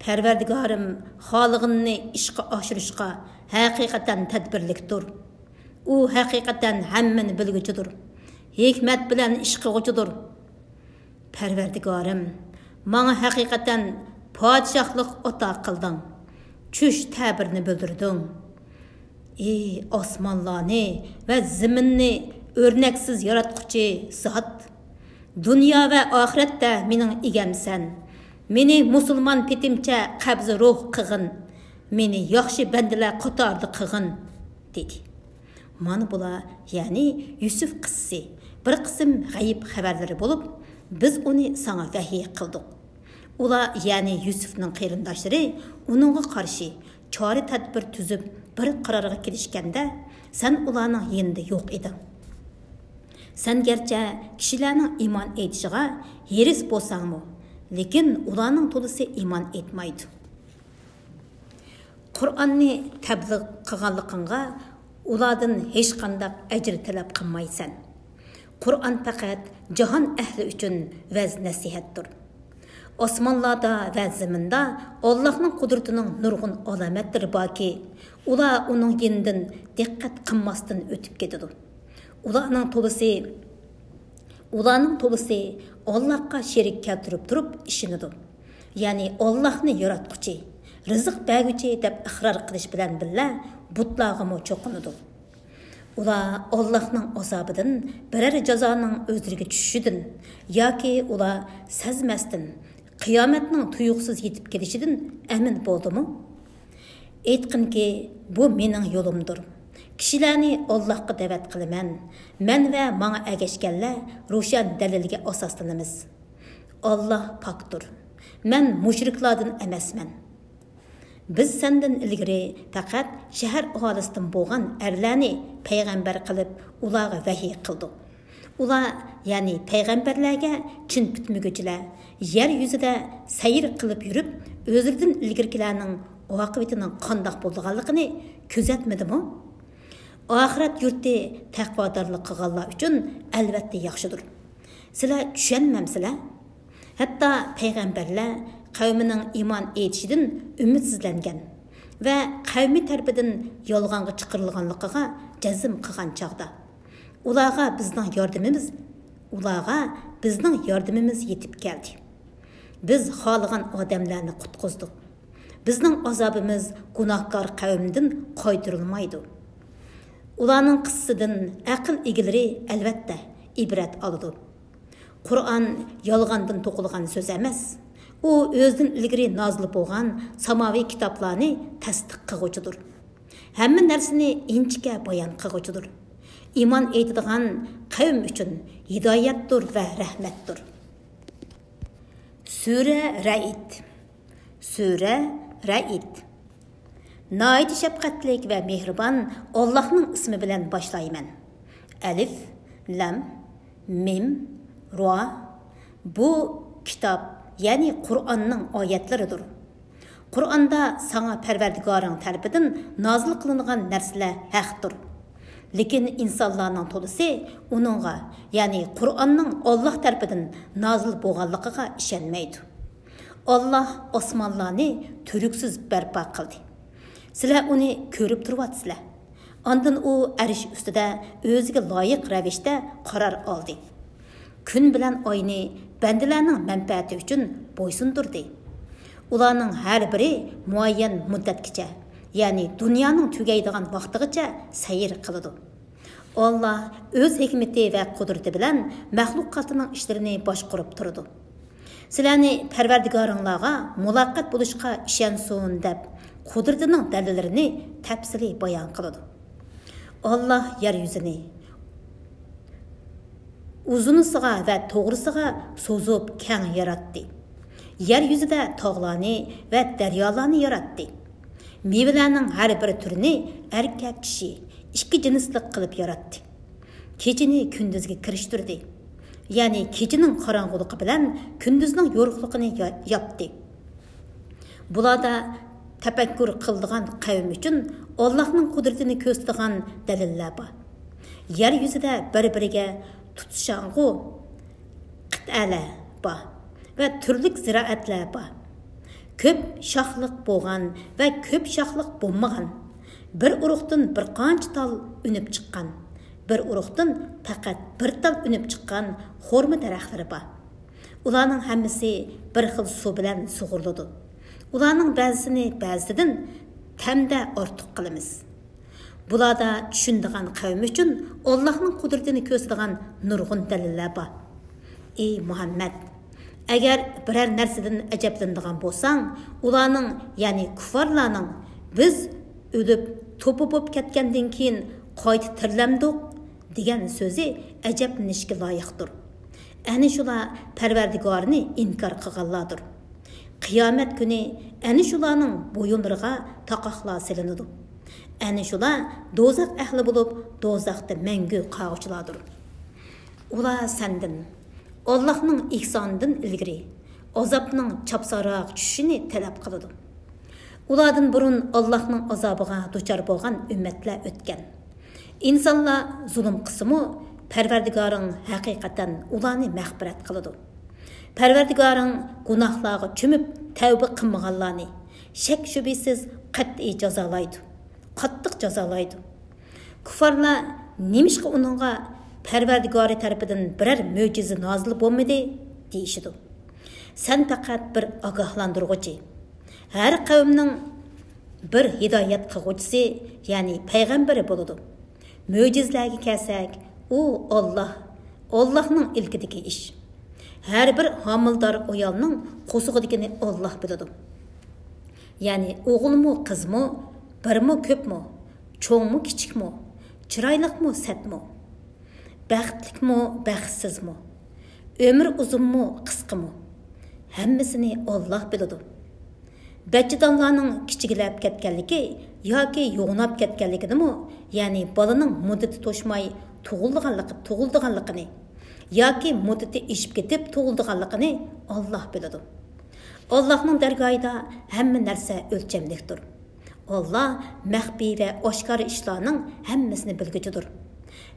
پەرۋەردىگارىم خالىغىنىنى ئىشقا ئاشۇرۇشقا ھەقىقەتەن تەدبىرلىكتۇر. ئۇ ھەقىقەتەن ھەممىنى بىلگۈچىدۇر، ھېكمەت بىلەن ئىش قىلغۇچىدۇر. پەرۋەردىگارىم، ماڭا ھەقىقەتەن پادىشاھلىق ئاتا قىلدىڭ، چۈش تەبىرىنى بىلدۈردۈڭ. ئى ئاسمانلارنى ۋە زېمىننى ئۆرنەكسىز ياراتقۇچى زات، دۇنيا ۋە ئاخىرەتتە مېنىڭ ئىگەمسەن. مېنى مۇسۇلمان پېتىمچە قەبزى روھ قىغىن. مېنى ياخشى بەندىلەر قاتارىدا قىغىن، دېدى. مانا بۇلار، يەنى يۈسۈپ قىسسىسى، بىر قىسىم غەيىب خەۋەرلىرى بولۇپ، بىز ئۇنى ساڭا ۋەھىي قىلدۇق. ئۇلار، يەنى يۈسۈپنىڭ قېرىنداشلىرى ئۇنىڭغا قارشى چارە-تەدبىر تۈزۈپ، بىر قارارغا كېلىشكەندە، سەن ئۇلارنىڭ يېنىدا يوق ئىدىڭ. سەن گەرچە كىشىلەرنىڭ ئىمان ئېيتىشىغا ھېرىس بولساڭمۇ، لېكىن ئۇلارنىڭ تولىسى ئىمان ئېيتمايدۇ. قۇرئاننى تەبلىغ قىلغانلىقىڭغا ئۇلاردىن ھېچقانداق ئەجىر تەلەپ قىلمايسەن. قۇرئان پەقەت جاھان ئەھلى ئۈچۈن ۋەز-نەسىھەتتۇر. ئاسمانلاردا ۋە زېمىندا ئاللاھنىڭ قۇدرىتىنىڭ نۇرغۇن ئالامەتلىرى باركى، ئۇلار ئۇنىڭ يېنىدىن دىققەت قىلماستىن ئۆتۈپ كېتىدۇ. ئۇلارنىڭ تولىسى، ئۇلارنىڭ تولىسى ئاللاھقا شېرىك كەلتۈرۈپ تۇرۇپ ئىشىنىدۇ. يەنى ئاللاھنى ياراتقۇچى، رىزىق بەرگۈچى دەپ ئىقرار قىلىش بىلەن بىللە، بۇتلارغىمۇ چوقۇنىدۇ. ئۇلار ئاللاھنىڭ ئازابىدىن، بىرەر جازانىڭ ئۆزلىرىگە چۈشۈشىدىن ياكى ئۇلار سەزمەستىن قىيامەتنىڭ تۇيۇقسىز يېتىپ كېلىشىدىن ئەمىن بولدىمۇ؟ ئېيتقىنكى، بۇ مېنىڭ يولۇمدۇر. كىشىلەرنى ئاللاھقا دەۋەت قىلىمەن. مەن ۋە ماڭا ئەگەشكەنلەر روشەن دەلىلگە ئاساسلىنىمىز. ئاللاھ پاكتۇر. مەن مۇشرىكلاردىن ئەمەسمەن. بىز سەندىن ئىلگىرى پەقەت شەھەر ئاھالىسىدىن بولغان ئەرلەرنى پەيغەمبەر قىلىپ، ئۇلارغا ۋەھىي قىلدۇق. ئۇلار، يەنى پەيغەمبەرلەرگە چىن پۈتمىگۈچىلەر، يەر يۈزىدە سەير قىلىپ يۈرۈپ، ئۆزلىرىدىن ئىلگىرىكىلەرنىڭ ئاقىۋىتىنىڭ قانداق بولىدىغانلىقىنى كۆزەتمىدىمۇ؟ ئاخىرەت يۇرتى تەقۋادارلىق قىلغانلار ئۈچۈن ئەلۋەتتە ياخشىدۇر. سىلەر چۈشەنمەمسىلەر؟ ھەتتا پەيغەمبەرلەر قەۋمىنىڭ ئىمان ئېيتىشىدىن ئۈمىدسىزلەنگەن ۋە قەۋمى تەرىپىدىن يالغانغا چىقىرىلغانلىقىغا جەزم قىلغان چاغدا، ئۇلارغا بىزنىڭ ياردىمىمىز، ئۇلارغا بىزنىڭ ياردىمىمىز يېتىپ كەلدى. بىز خالىغان ئادەملەرنى قۇتقۇزدۇق. بىزنىڭ ئازابىمىز گۇناھكار قەۋمدىن قايتۇرۇلمايدۇ. ئۇلارنىڭ قىسسىسىدىن ئەقىل ئىگىلىرى ئەلۋەتتە ئىبرەت ئالىدۇ. قۇرئان يالغاندىن توقۇلغان سۆز ئەمەس. ئۇ ئۆزىدىن ئىلگىرى نازىل بولغان ساماۋى كىتابلارنى تەستىق قىلغۇچىدۇر. ھەممە نەرسىنى ئىنچىكە بايان قىلغۇچىدۇر. ئىمان ئېيتىدىغان قەۋم ئۈچۈن ھىدايەتتۇر ۋە رەھمەتتۇر. سۈرە رەئد. سۈرە رەئد. ناھايىتى شەپقەتلىك ۋە مېھرىبان ئاللاھنىڭ ئىسمى بىلەن باشلايمەن. ئەلىف، لام، مىم، را. بۇ كىتاب، يەنى قۇرئاننىڭ ئايەتلىرىدۇر. قۇرئاندا ساڭا پەرۋەردىگارىڭ تەرىپىدىن نازىل قىلىنغان نەرسىلەر ھەقتۇر. لېكىن ئىنسانلارنىڭ تولىسى ئۇنىڭغا، يەنى قۇرئاننىڭ ئاللاھ تەرىپىدىن نازىل بولغانلىقىغا ئىشەنمەيدۇ. ئاللاھ ئاسمانلارنى تۈرتكىسىز بەرپا قىلدى. سىلەر ئۇنى كۆرۈپ تۇرۇۋاتىسىلەر. ئاندىن ئۇ ئەرش ئۈستىدە ئۆزىگە لايىق رەۋىشتە قارار ئالدى. كۈن بىلەن ئاينى بەندىلەرنىڭ مەنپەئەتى ئۈچۈن بويسۇندۇردى. ئۇلارنىڭ ھەر بىرى مۇئەييەن مۇددەتكىچە، يەنى دۇنيانىڭ تۈگەيدىغان ۋاقتىغىچە سەير قىلىدۇ. ئاللاھ ئۆز ھېكمىتى ۋە قۇدرىتى بىلەن مەخلۇقاتىنىڭ ئىشلىرىنى باشقۇرۇپ تۇرىدۇ. سىلەرنى پەرۋەردىگارىڭلارغا مۇلاقات بولۇشقا ئىشەنسۇن دەپ، قۇدرىتىنىڭ دەلىللىرىنى تەپسىلىي بايان قىلىدۇ. ئاللاھ يەر يۈزىنى ئۇزۇنىسىغا ۋە توغرىسىغا سوزۇپ كەڭ ياراتتى. يەر يۈزىدە تاغلارنى ۋە دەريالارنى ياراتتى. مېۋىلەرنىڭ ھەر بىر تۈرىنى ئەركەك، چىشى، ئىككى جىنسلىق قىلىپ ياراتتى. كېچىنى كۈندۈزگە كىرىشتۈردى. يەنى كېچىنىڭ قاراڭغۇلۇقى بىلەن كۈندۈزنىڭ يورۇقلۇقىنى يا-، ياپتى. بۇلاردا تەپەككۇر قىلىدىغان قەۋم ئۈچۈن ئاللاھنىڭ قۇدرىتىنى كۆرسىتىدىغان دەلىللەر بار. يەر يۈزىدە بىر-بىرىگە تۇتىشاڭغۇ قىتئەلەر بار ۋە تۈرلۈك زىرائەتلەر بار. كۆپ شاخلىق بولغان ۋە كۆپ شاخلىق بولمىغان، بىر ئۇرۇقتىن بىر قانچە تال ئۈنۈپ چىققان، بىر ئۇرۇقتىن پەقەت بىر تال ئۈنۈپ چىققان خورما دەرەخلىرى بار. ئۇلارنىڭ ھەممىسى بىر خىل سۇ بىلەن سۇغۇرۇلىدۇ. ئۇلارنىڭ بەزىسىنى بەزىسىدىن تەمدە ئارتۇق قىلىمىز. بۇلاردا چۈشىنىدىغان قەۋم ئۈچۈن ئاللاھنىڭ قۇدرىتىنى كۆرسىتىدىغان نۇرغۇن دەلىللەر بار. ئى مۇھەممەد! ئەگەر بىرەر نەرسىدىن ئەجەبلىنىدىغان بولساڭ، ئۇلارنىڭ، يەنى كۇففارلارنىڭ، «بىز ئۆلۈپ، توپا بولۇپ كەتكەندىن كېيىن قايتا تىرىلەمدۇق؟» دېگەن سۆزى ئەجەبلىنىشكە لايىقتۇر. ئەنە شۇلار پەرۋەردىگارىنى ئىنكار قىلغانلاردۇر. قىيامەت كۈنى ئەنە شۇلارنىڭ بويۇنلىرىغا تاقاقلار سېلىنىدۇ. ئەنە شۇلار دوزاخ ئەھلى بولۇپ، دوزاختا مەڭگۈ قالغۇچىلاردۇر. ئۇلار سەندىن، ئاللاھنىڭ ئېھسانىدىن ئىلگىرى، ئازابنىڭ چاپسانراق چۈشۈشىنى تەلەپ قىلىدۇ. ئۇلاردىن بۇرۇن ئاللاھنىڭ ئازابىغا دۇچار بولغان ئۈممەتلەر ئۆتكەن. ئىنسانلار زۇلۇم قىلسىمۇ، پەرۋەردىگارىڭ ھەقىقەتەن ئۇلارنى مەغپىرەت قىلىدۇ. پەرۋەردىگارىڭ گۇناھلارغا چۆمۈپ تەۋبە قىلمىغانلارنى شەك-شۈبھىسىز قەتئىي جازالايدۇ. قاتتىق جازالايدۇ. كۇففارلار نېمىشقا ئۇنىڭغا پەرۋەردىگارى تەرىپىدىن بىرەر مۆجىزە نازىل بولمىدى؟ دېيىشىدۇ. سەن پەقەت بىر ئاگاھلاندۇرغۇچى. ھەر قەۋمنىڭ بىر ھىدايەت قىلغۇچىسى، يەنى پەيغەمبىرى بولىدۇ. مۆجىزىلەرگە كەلسەك، ئۇ ئاللاھ، ئاللاھنىڭ ئىلكىدىكى ئىش. ھەر بىر ھامىلىدار ئايالنىڭ قورسىقىدىكىنى ئاللاھ بىلىدۇ. يەنى ئوغۇلمۇ، قىزمۇ، بىرمۇ، كۆپمۇ، چوڭمۇ، كىچىكمۇ، چىرايلىقمۇ، سەتمۇ، بەختلىكمۇ، بەختسىزمۇ، ئۆمرى ئۇزۇنمۇ، قىسقىمۇ، ھەممىسىنى ئاللاھ بىلىدۇ. بەچچىدانلارنىڭ كىچىكلەپ كەتكەنلىكى ياكى يوغىناپ كەتكەنلىكىنىمۇ، يەنى بالىنىڭ مۇددىتى توشماي تۇغۇلىدىغانلىقى، تۇغۇلىدىغانلىقىنى ياكى مۇددىتى ئېشىپ كېتىپ تۇغۇلىدىغانلىقىنى ئاللاھ بىلىدۇ. ئاللاھنىڭ دەرگاھىدا ھەممە نەرسە ئۆلچەملىكتۇر. ئاللاھ مەخپىي ۋە ئاشكارا ئىشلارنىڭ ھەممىسىنى بىلگۈچىدۇر.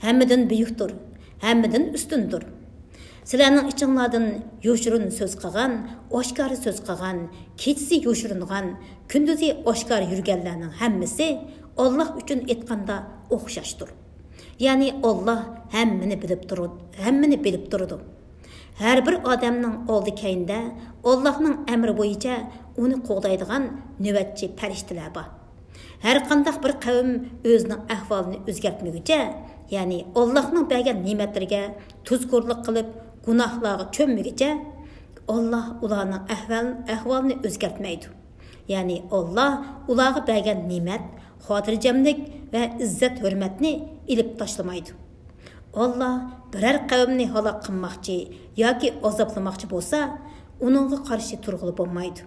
ھەممىدىن بۈيۈكتۇر، ھەممىدىن ئۈستۈندۇر. سىلەرنىڭ ئىچىڭلاردىن يوشۇرۇن سۆز قىلغان، ئاشكارا سۆز قىلغان، كېچىسى يوشۇرۇنغان، كۈندۈزى ئاشكارا يۈرگەنلەرنىڭ ھەممىسى ئاللاھ ئۈچۈن ئېيتقاندا ئوخشاشتۇر. يەنى ئاللاھ ھەممىنى بىلىپ تۇرۇ-، ھەممىنى بىلىپ تۇرىدۇ. ھەر بىر ئادەمنىڭ ئالدى كەينىدە ئاللاھنىڭ ئەمرى بويىچە ئۇنى قوغدايدىغان نۆۋەتچى پەرىشتىلەر بار. ھەرقانداق بىر قەۋم ئۆزىنىڭ ئەھۋالىنى ئۆزگەرتمىگۈچە، يەنى ئاللاھنىڭ بەرگەن نېمەتلىرىگە تۇزكورلۇق قىلىپ، گۇناھلارغا چۆممىگۈچە، ئاللاھ ئۇلارنىڭ ئەھۋال-، ئەھۋالىنى ئۆزگەرتمەيدۇ. يەنى ئاللاھ ئۇلارغا بەرگەن نېمەت، خاتىرجەملىك ۋە ئىززەت-ھۆرمەتنى ئېلىپ تاشلىمايدۇ. ئاللاھ بىرەر قەۋمنى ھالاك قىلماقچى ياكى ئازابلىماقچى بولسا، ئۇنىڭغا قارشى تۇرغىلى بولمايدۇ.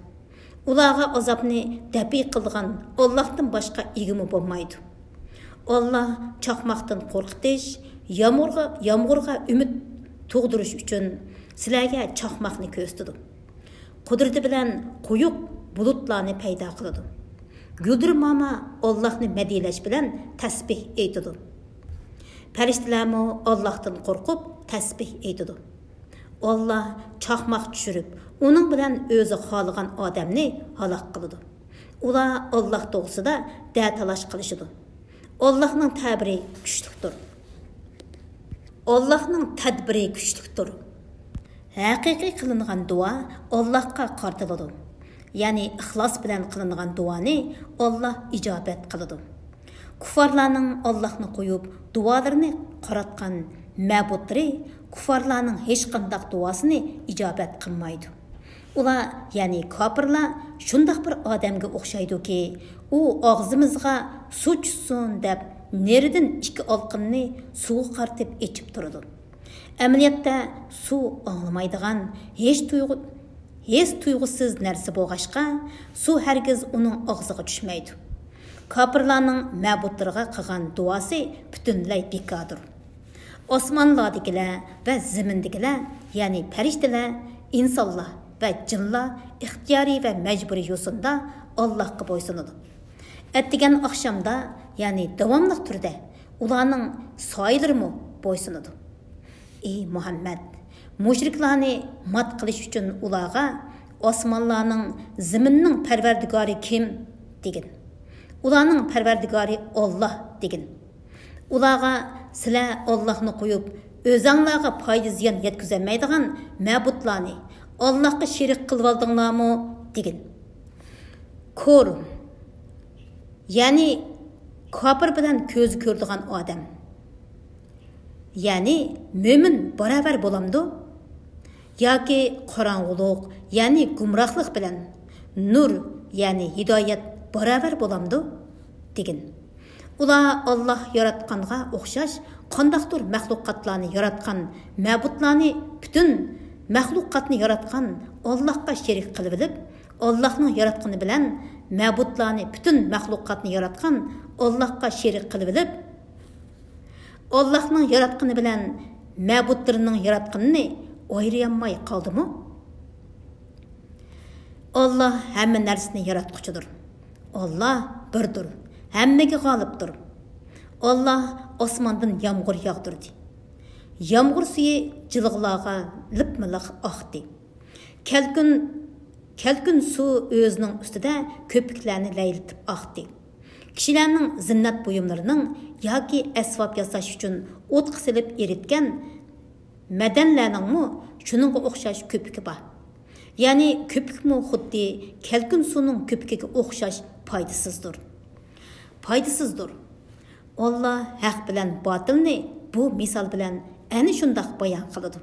ئۇلارغا ئازابنى دەپئى قىلىدىغان ئاللاھتىن باشقا ئىگىمۇ بولمايدۇ. ئاللاھ چاقماقتىن قورقۇتۇش، يامغۇرغا، يامغۇرغا ئۈمىد تۇغدۇرۇش ئۈچۈن سىلەرگە چاقماقنى كۆرسىتىدۇ. قۇدرىتى بىلەن قويۇق بۇلۇتلارنى پەيدا قىلىدۇ. گۈلدۈرماما ئاللاھنى مەدھىيەلەش بىلەن تەسبىھ ئېيتىدۇ. پەرىشتىلەرمۇ ئاللاھتىن قورقۇپ تەسبىھ ئېيتىدۇ. ئاللاھ چاقماق چۈشۈرۈپ، ئۇنىڭ بىلەن ئۆزى خالىغان ئادەمنى ھالاك قىلىدۇ. ئۇلار ئاللاھ توغرىسىدا دەتالاش قىلىشىدۇ. ئاللاھنىڭ تەبىرى كۈچلۈكتۇر. ئاللاھنىڭ تەدبىرى كۈچلۈكتۇر. ھەقىقىي قىلىنغان دۇئا ئاللاھقا قارىتىلىدۇ. يەنى ئىخلاس بىلەن قىلىنغان دۇئانى ئاللاھ ئىجابەت قىلىدۇ. كۇففارلارنىڭ ئاللاھنى قويۇپ دۇئالىرىنى قاراتقان مەبۇدلىرى كۇففارلارنىڭ ھېچقانداق دۇئاسىنى ئىجابەت قىلمايدۇ. ئۇلار، يەنى كاپىرلار شۇنداق بىر ئادەمگە ئوخشايدۇكى، ئۇ ئاغزىمىزغا سۇ چۈشسۇن دەپ نېرىدىن ئىككى ئالىقىنىنى سۇغا قارىتىپ ئېچىپ تۇرىدۇ. ئەمەلىيەتتە سۇ ئاڭلىمايدىغان، ھېس تۇيغۇ-، ھېس تۇيغۇسىز نەرسە بولغاچقا، سۇ ھەرگىز ئۇنىڭ ئاغزىغا چۈشمەيدۇ. كاپىرلارنىڭ مەبۇدلىرىغا قىلغان دۇئاسى پۈتۈنلەي بىكاردۇر. ئاسمانلاردىكىلەر ۋە زېمىندىكىلەر، يەنى پەرىشتىلەر، ئىنسانلار ۋە جىنلار ئىختىيارىي ۋە مەجبۇرىي يوسۇندا ئاللاھقا بويسۇنىدۇ. ئەتىگەن ئاخشامدا، يەنى داۋاملىق تۈردە ئۇلارنىڭ سايىلىرىمۇ بويسۇنىدۇ. ئى مۇھەممەد! مۇشرىكلارنى مات قىلىش ئۈچۈن ئۇلارغا «ئاسمانلارنىڭ، زېمىننىڭ پەرۋەردىگارى كىم؟» دېگىن. «ئۇلارنىڭ پەرۋەردىگارى ئاللاھ» دېگىن. ئۇلارغا «سىلەر ئاللاھنى قويۇپ، ئۆزەڭلارغا پايدا-زىيان يەتكۈزەلمەيدىغان مەبۇدلارنى ئاللاھقا شېرىك قىلىۋالدىڭلارمۇ؟» دېگىن. كور، يەنى كاپىر بىلەن كۆزى كۆرىدىغان ئادەم، يەنى مۆمىن باراۋەر بولامدۇ؟ ياكى قاراڭغۇلۇق، يەنى گۇمراھلىق بىلەن نۇر، يەنى ھىدايەت باراۋەر بولامدۇ؟ دېگىن. ئۇلار ئاللاھ ياراتقانغا ئوخشاش قانداقتۇر مەخلۇقاتلارنى ياراتقان مەبۇدلارنى، پۈتۈن مەخلۇقاتنى ياراتقان ئاللاھقا شېرىك قىلىۋېلىپ، ئاللاھنىڭ ياراتقىنى بىلەن مەبۇدلارنى، پۈتۈن مەخلۇقاتنى ياراتقان ئاللاھقا شېرىك قىلىۋېلىپ، ئاللاھنىڭ ياراتقىنى بىلەن مەبۇدلىرىنىڭ ياراتقىنىنى ئايرىيالماي قالدىمۇ؟ ئاللاھ ھەممە نەرسىنى ياراتقۇچىدۇر. ئاللاھ بىردۇر، ھەممىگە غالىبتۇر. ئاللاھ ئاسماندىن يامغۇر ياغدۇردى. يامغۇر سۈيى جىلغىلارغا لىپمىلىق ئاقتى. كەلكۈن، كەلكۈن سۇ ئۆزىنىڭ ئۈستىدە كۆپۈكلەرنى لەيلىتىپ ئاقتى. كىشىلەرنىڭ زىننەت بۇيۇملىرىنىڭ ياكى ئەسۋاب ياساش ئۈچۈن ئوتقا سېلىپ ئېرىتكەن مەدەنلەرنىڭمۇ شۇنىڭغا ئوخشاش كۆپۈكى بار. يەنى كۆپۈكمۇ خۇددى كەلكۈن سۇنىڭ كۆپۈكىگە ئوخشاش پايدىسىزدۇر. پايدىسىزدۇر. ئاللاھ ھەق بىلەن باتىلنى بۇ مىسال بىلەن ئەنە شۇنداق بايان قىلىدۇ.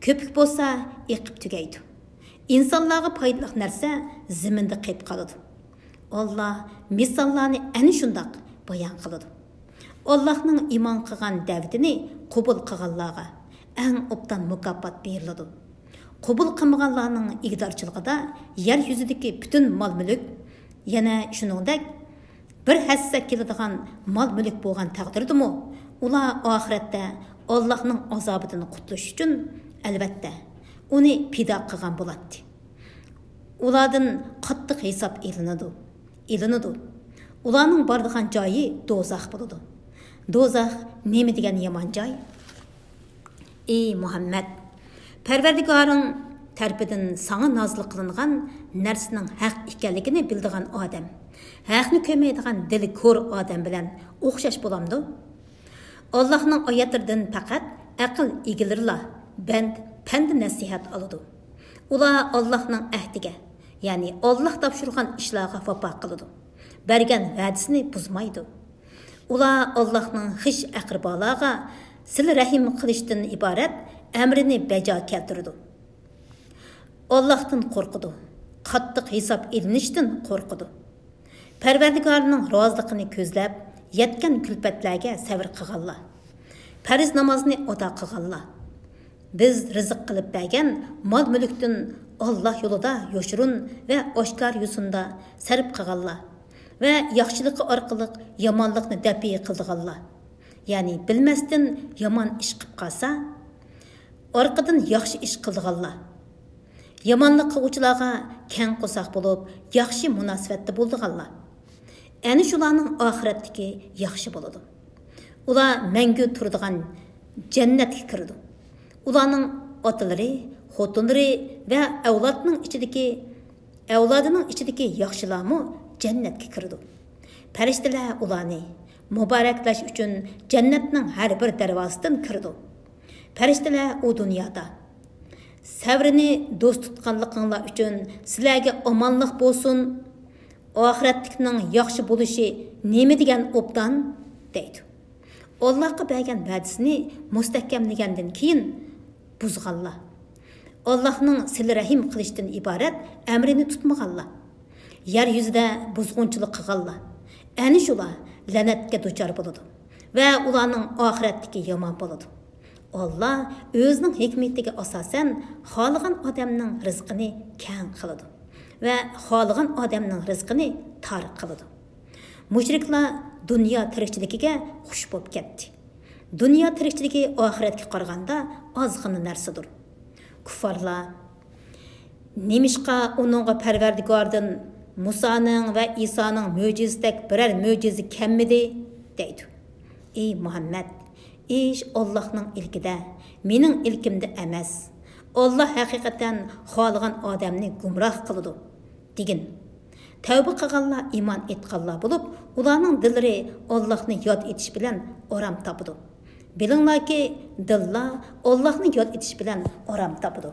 كۆپۈك بولسا ئېقىپ تۈگەيدۇ. ئىنسانلارغا پايدىلىق نەرسە زېمىندا قېلىپ قالىدۇ. ئاللاھ مىساللارنى ئەنە شۇنداق بايان قىلىدۇ. ئاللاھنىڭ ئىمان قىلغان دەۋىتىنى قوبۇل قىلغانلارغا ئەڭ ئوبدان مۇكاپات بېرىلىدۇ. قوبۇل قىلمىغانلارنىڭ ئىگىدارچىلىقىدا يەر يۈزىدىكى پۈتۈن مال-مۈلۈك، يەنە شۇنىڭدەك بىر ھەسسە كېلىدىغان مال-مۈلۈك بولغان تەقدىردىمۇ، ئۇلار ئاخىرەتتە ئاللاھنىڭ ئازابىدىن قۇتۇلۇش ئۈچۈن، ئەلۋەتتە، ئۇنى پىدا قىلغان بولاتتى. ئۇلاردىن قاتتىق ھېساب ئېلىنىدۇ. ئېلىنىدۇ. ئۇلارنىڭ بارىدىغان جايى دوزاخ بولىدۇ. دوزاخ نېمە دېگەن يامان جاي! ئى مۇھەممەد! پەرۋەردىگارىڭ تەرىپىدىن ساڭا نازىل قىلىنغان نەرسىنىڭ ھەق ئىكەنلىكىنى بىلىدىغان ئادەم، ھەقنى كۆرمەيدىغان دىلى كور ئادەم بىلەن ئوخشاش بولامدۇ؟ ئاللاھنىڭ ئايەتلىرىدىن پەقەت ئەقىل ئىگىلىرىلا بەند، پەند-نەسىھەت ئالىدۇ. ئۇلار ئاللاھنىڭ ئەھدىگە، يەنى ئاللاھ تاپشۇرغان ئىشلارغا ۋاپا قىلىدۇ. بەرگەن ۋەدىسىنى بۇزمايدۇ. ئۇلار ئاللاھنىڭ خىش-ئەقرىبالارغا سىلە رەھىم قىلىشتىن ئىبارەت ئەمرىنى بەجا كەلتۈرىدۇ. ئاللاھتىن قورقىدۇ. قاتتىق ھېساب ئېلىنىشتىن قورقىدۇ. پەرۋەردىگارىنىڭ رازىلىقىنى كۆزلەپ، يەتكەن كۈلپەتلەرگە سەۋر قىلغانلار، پەرز نامازنى ئادا قىلغانلار، بىز رىزىق قىلىپ بەرگەن مال-مۈلۈكتىن ئاللاھ يولىدا يوشۇرۇن ۋە ئاشكارا يوسۇندا سەرپ قىلغانلار ۋە ياخشىلىقى ئارقىلىق يامانلىقنى دەپئى قىلىدىغانلار، يەنى بىلمەستىن يامان ئىش قىلىپ قالسا، ئارقىدىن ياخشى ئىش قىلىدىغانلار، يامانلىق قىلغۇچىلارغا كەڭ قورساق بولۇپ، ياخشى مۇناسىۋەتتە بولىدىغانلار، ئەنە شۇلارنىڭ ئاخىرەتلىكى ياخشى بولىدۇ. ئۇلار مەڭگۈ تۇرىدىغان جەننەتكە كىرىدۇ. ئۇلارنىڭ ئاتىلىرى، خوتۇنلىرى ۋە ئەۋلادىنىڭ ئىچىدىكى، ئەۋلادىنىڭ ئىچىدىكى ياخشىلارمۇ جەننەتكە كىرىدۇ. پەرىشتىلەر ئۇلارنى مۇبارەكلەش ئۈچۈن جەننەتنىڭ ھەر بىر دەرۋازىسىدىن كىرىدۇ. پەرىشتىلەر ئۇ دۇنيادا، سەۋرنى دوست تۇتقانلىقىڭلار ئۈچۈن سىلەرگە ئامانلىق بولسۇن، ئاخىرەتلىكنىڭ ياخشى بولۇشى نېمە دېگەن ئوبدان، دەيدۇ. ئاللاھقا بەرگەن ۋەدىسىنى مۇستەھكەملىگەندىن كېيىن بۇزغانلار، ئاللاھنىڭ سىلە رەھىم قىلىشتىن ئىبارەت ئەمرىنى تۇتمىغانلار، يەر يۈزىدە بۇزغۇنچىلىق قىلغانلار، ئەنە شۇلار لەنەتكە دۇچار بولىدۇ ۋە ئۇلارنىڭ ئاخىرەتلىكى يامان بولىدۇ. ئاللاھ ئۆزىنىڭ ھېكمىتىگە ئاساسەن خالىغان ئادەمنىڭ رىزقىنى كەڭ قىلىدۇ ۋە خالىغان ئادەمنىڭ رىزقىنى تار قىلىدۇ. مۇشرىكلار دۇنيا تىرىكچىلىكىگە خۇش بولۇپ كەتتى. دۇنيا تىرىكچىلىكى ئاخىرەتكە قارىغاندا ئازغىنە نەرسىدۇر. كۇففارلار، نېمىشقا ئۇنىڭغا پەرۋەردىگاردىن مۇسانىڭ ۋە ئىسانىڭ مۆجىزىسىدەك بىرەر مۆجىزە كەلمىدى؟ دەيدۇ. ئى مۇھەممەد، ئىش ئاللاھنىڭ ئىلكىدە، مېنىڭ ئىلكىمدە ئەمەس. ئاللاھ ھەقىقەتەن خالىغان ئادەمنى گۇمراھ قىلىدۇ، دېگىن. تەۋبە قىلغانلار ئىمان ئېيتقانلار بولۇپ، ئۇلارنىڭ دىللىرى ئاللاھنى ياد ئېتىش بىلەن ئارام تاپىدۇ. بىلىڭلاركى، دىللار ئاللاھنى ياد ئېتىش بىلەن ئارام تاپىدۇ.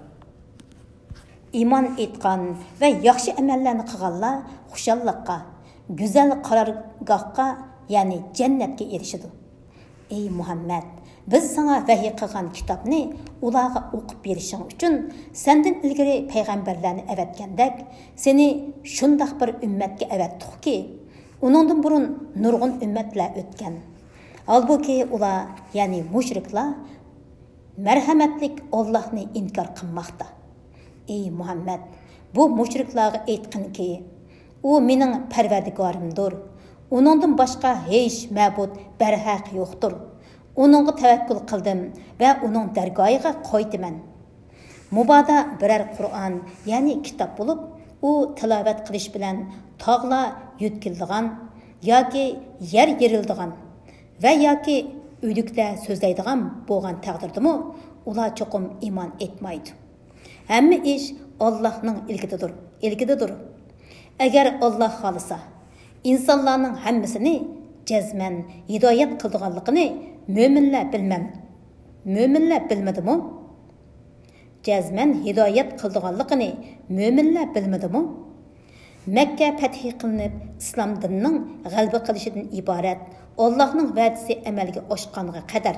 ئىمان ئېيتقان ۋە ياخشى ئەمەللەرنى قىلغانلار خۇشاللىققا، گۈزەل قارارگاھقا يەنى جەننەتكە ئېرىشىدۇ. ئەي مۇھەممەد، بىز ساڭا ۋەھىي قىلغان كىتابنى ئۇلارغا ئوقۇپ بېرىشىڭ ئۈچۈن سەندىن ئىلگىرى پەيغەمبەرلەرنى ئەۋەتكەندەك، سېنى شۇنداق بىر ئۈممەتكە ئەۋەتتۇقكى، ئۇنىڭدىن بۇرۇن نۇرغۇن ئۈممەتلەر ئۆتكەن. ھالبۇكى، ئۇلار، يەنى مۇشرىكلار، مەرھەمەتلىك ئاللاھنى ئىنكار قىلماقتا. ئەي مۇھەممەد، بۇ مۇشرىكلارغا ئېيتقىنكى، ئۇ مېنىڭ پەرۋەردىگارىمدۇر، ئۇنىڭدىن باشقا ھېچ مەبۇد بەرھەق يوقتۇر. ئۇنىڭغا تەۋەككۈل قىلدىم ۋە ئۇنىڭ دەرگاھىغا قايتىمەن. مۇبادا بىرەر قۇرئان، يەنى كىتاب بولۇپ، ئۇ تىلاۋەت قىلىش بىلەن تاغلار يۆتكىلىدىغان ياكى يەر يېرىلىدىغان ۋە ياكى ئۆلۈكلەر سۆزلەيدىغان بولغان تەقدىردىمۇ، ئۇلار چوقۇم ئىمان ئېيتمايدۇ. ھەممە ئىش ئاللاھنىڭ ئىلكىدىدۇر، ئىلكىدىدۇر. ئەگەر ئاللاھ خالىسا، ئىنسانلارنىڭ ھەممىسىنى جەزمەن ھىدايەت قىلىدىغانلىقىنى مۆمىنلەر بىلمەم، مۆمىنلەر بىلمىدىمۇ؟ جەزمەن ھىدايەت قىلىدىغانلىقىنى مۆمىنلەر بىلمىدىمۇ؟ مەككە پەتھى قىلىنىپ، ئىسلام دىنىنىڭ غەلىبە قىلىشىدىن ئىبارەت ئاللاھنىڭ ۋەدىسى ئەمەلگە ئاشقانغا قەدەر،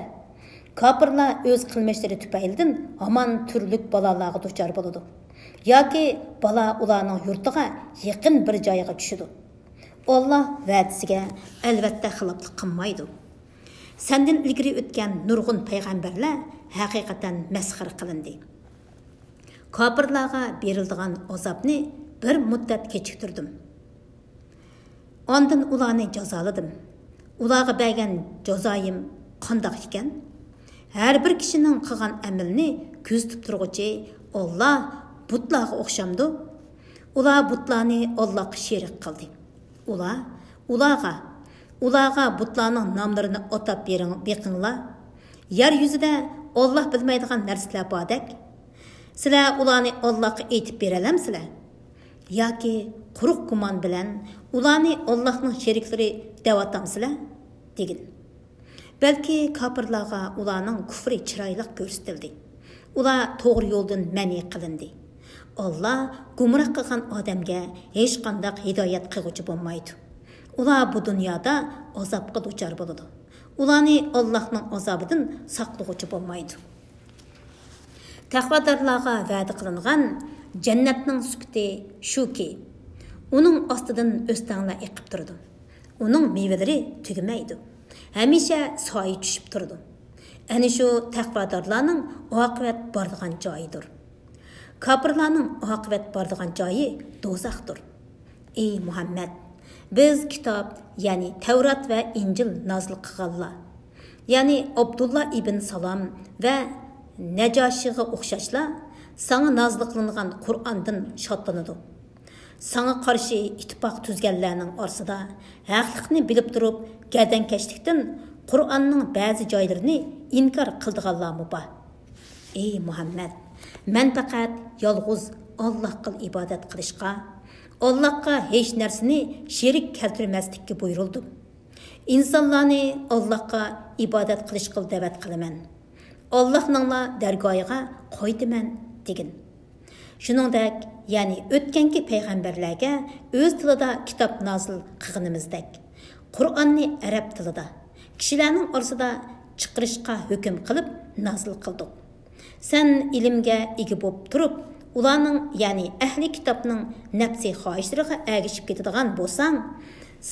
كاپىرلار ئۆز قىلمىشلىرى تۈپەيلىدىن ھامان تۈرلۈك بالالارغا دۇچار بولىدۇ ياكى بالا ئۇلارنىڭ يۇرتىغا يېقىن بىر جايغا چۈشىدۇ. ئاللاھ ۋەدىسىگە ئەلۋەتتە خىلاپلىق قىلمايدۇ. سەندىن ئىلگىرى ئۆتكەن نۇرغۇن پەيغەمبەرلەر ھەقىقەتەن مەسخىرە قىلىندى. كاپىرلارغا بېرىلىدىغان ئازابنى بىر مۇددەت كېچىكتۈردۈم. ئاندىن ئۇلارنى جازالىدىم. ئۇلارغا بەرگەن جازايىم قانداق ئىكەن؟ ھەر بىر كىشىنىڭ قىلغان ئەمىلىنى كۆزىتىپ تۇرغۇچى ئاللاھ بۇتلارغا ئوخشامدۇ؟ ئۇلار بۇتلارنى ئاللاھقا شېرىك قىلدى. ئۇلار، ئۇلارغا، ئۇلارغا بۇتلارنىڭ ناملىرىنى ئاتاپ بېرىڭ، بېقىڭلار. يەر يۈزىدە ئاللاھ بىلمەيدىغان نەرسىلەر باردەك. سىلەر ئۇلارنى ئاللاھقا ئېيتىپ بېرەلەمسىلەر؟ ياكى قۇرۇق گۇمان بىلەن ئۇلارنى ئاللاھنىڭ شېرىكلىرى دەۋاتامسىلەر؟ دېگىن. بەلكى كاپىرلارغا ئۇلارنىڭ كۇفرى چىرايلىق كۆرسىتىلدى. ئۇلار توغرا يولدىن مەنئى قىلىندى. ئاللاھ گۇمراھ قىلغان ئادەمگە ھېچقانداق ھىدايەت قىلغۇچى بولمايدۇ. ئۇلار بۇ دۇنيادا ئازابقا دۇچار بولىدۇ. ئۇلارنى ئاللاھنىڭ ئازابىدىن ساقلىغۇچى بولمايدۇ. تەقۋادارلارغا ۋەدە قىلىنغان جەننەتنىڭ سۈپىتى شۇكى، ئۇنىڭ ئاستىدىن ئۆستەڭلەر ئېقىپ تۇرىدۇ. ئۇنىڭ مېۋىلىرى تۈگىمەيدۇ. ھەمىشە سايە چۈشۈپ تۇرىدۇ. ئەنە شۇ تەقۋادارلارنىڭ ئاقىۋەت بارىدىغان جايىدۇر. كاپىرلارنىڭ ئاقىۋەت بارىدىغان جايى دوزاختۇر. ئەي مۇھەممەد، بىز كىتاب، يەنى تەۋرات ۋە ئىنجىل نازىل قىلغانلار، يەنى ئابدۇللا ئىبن سالام ۋە نەجاشىغا ئوخشاشلا، ساڭا نازىل قىلىنغان قۇرئاندىن شادلىنىدۇ. ساڭا قارشى ئىتتىپاق تۈزگەنلەرنىڭ ئارىسىدا ھەقلىقنى بىلىپ تۇرۇپ گەردەنكەشلىكتىن قۇرئاننىڭ بەزى جايلىرىنى ئىنكار قىلىدىغانلارمۇ بار. ئەي مۇھەممەد، مەن پەقەت يالغۇز ئاللاھقىلا ئىبادەت قىلىشقا، ئاللاھقا ھېچ نەرسىنى شېرىك كەلتۈرمەسلىككە بۇيرۇلدۇم. ئىنسانلارنى ئاللاھقا ئىبادەت قىلىشقىلا دەۋەت قىلىمەن. ئاللاھنىڭلا دەرگاھىغا قايتىمەن دېگىن. شۇنىڭدەك، يەنى ئۆتكەنكى پەيغەمبەرلەرگە ئۆز تىلىدا كىتاب نازىل قىلغىنىمىزدەك، قۇرئاننى ئەرەب تىلىدا، كىشىلەرنىڭ ئارىسىدا چىقىرىشقا ھۆكۈم قىلىپ نازىل قىلدۇق. سەن ئىلىمگە ئىگە بولۇپ تۇرۇپ، ئۇلارنىڭ، يەنى ئەھلى كىتابنىڭ نەپسىي خاھىشلىرىغا ئەگىشىپ كېتىدىغان بولساڭ،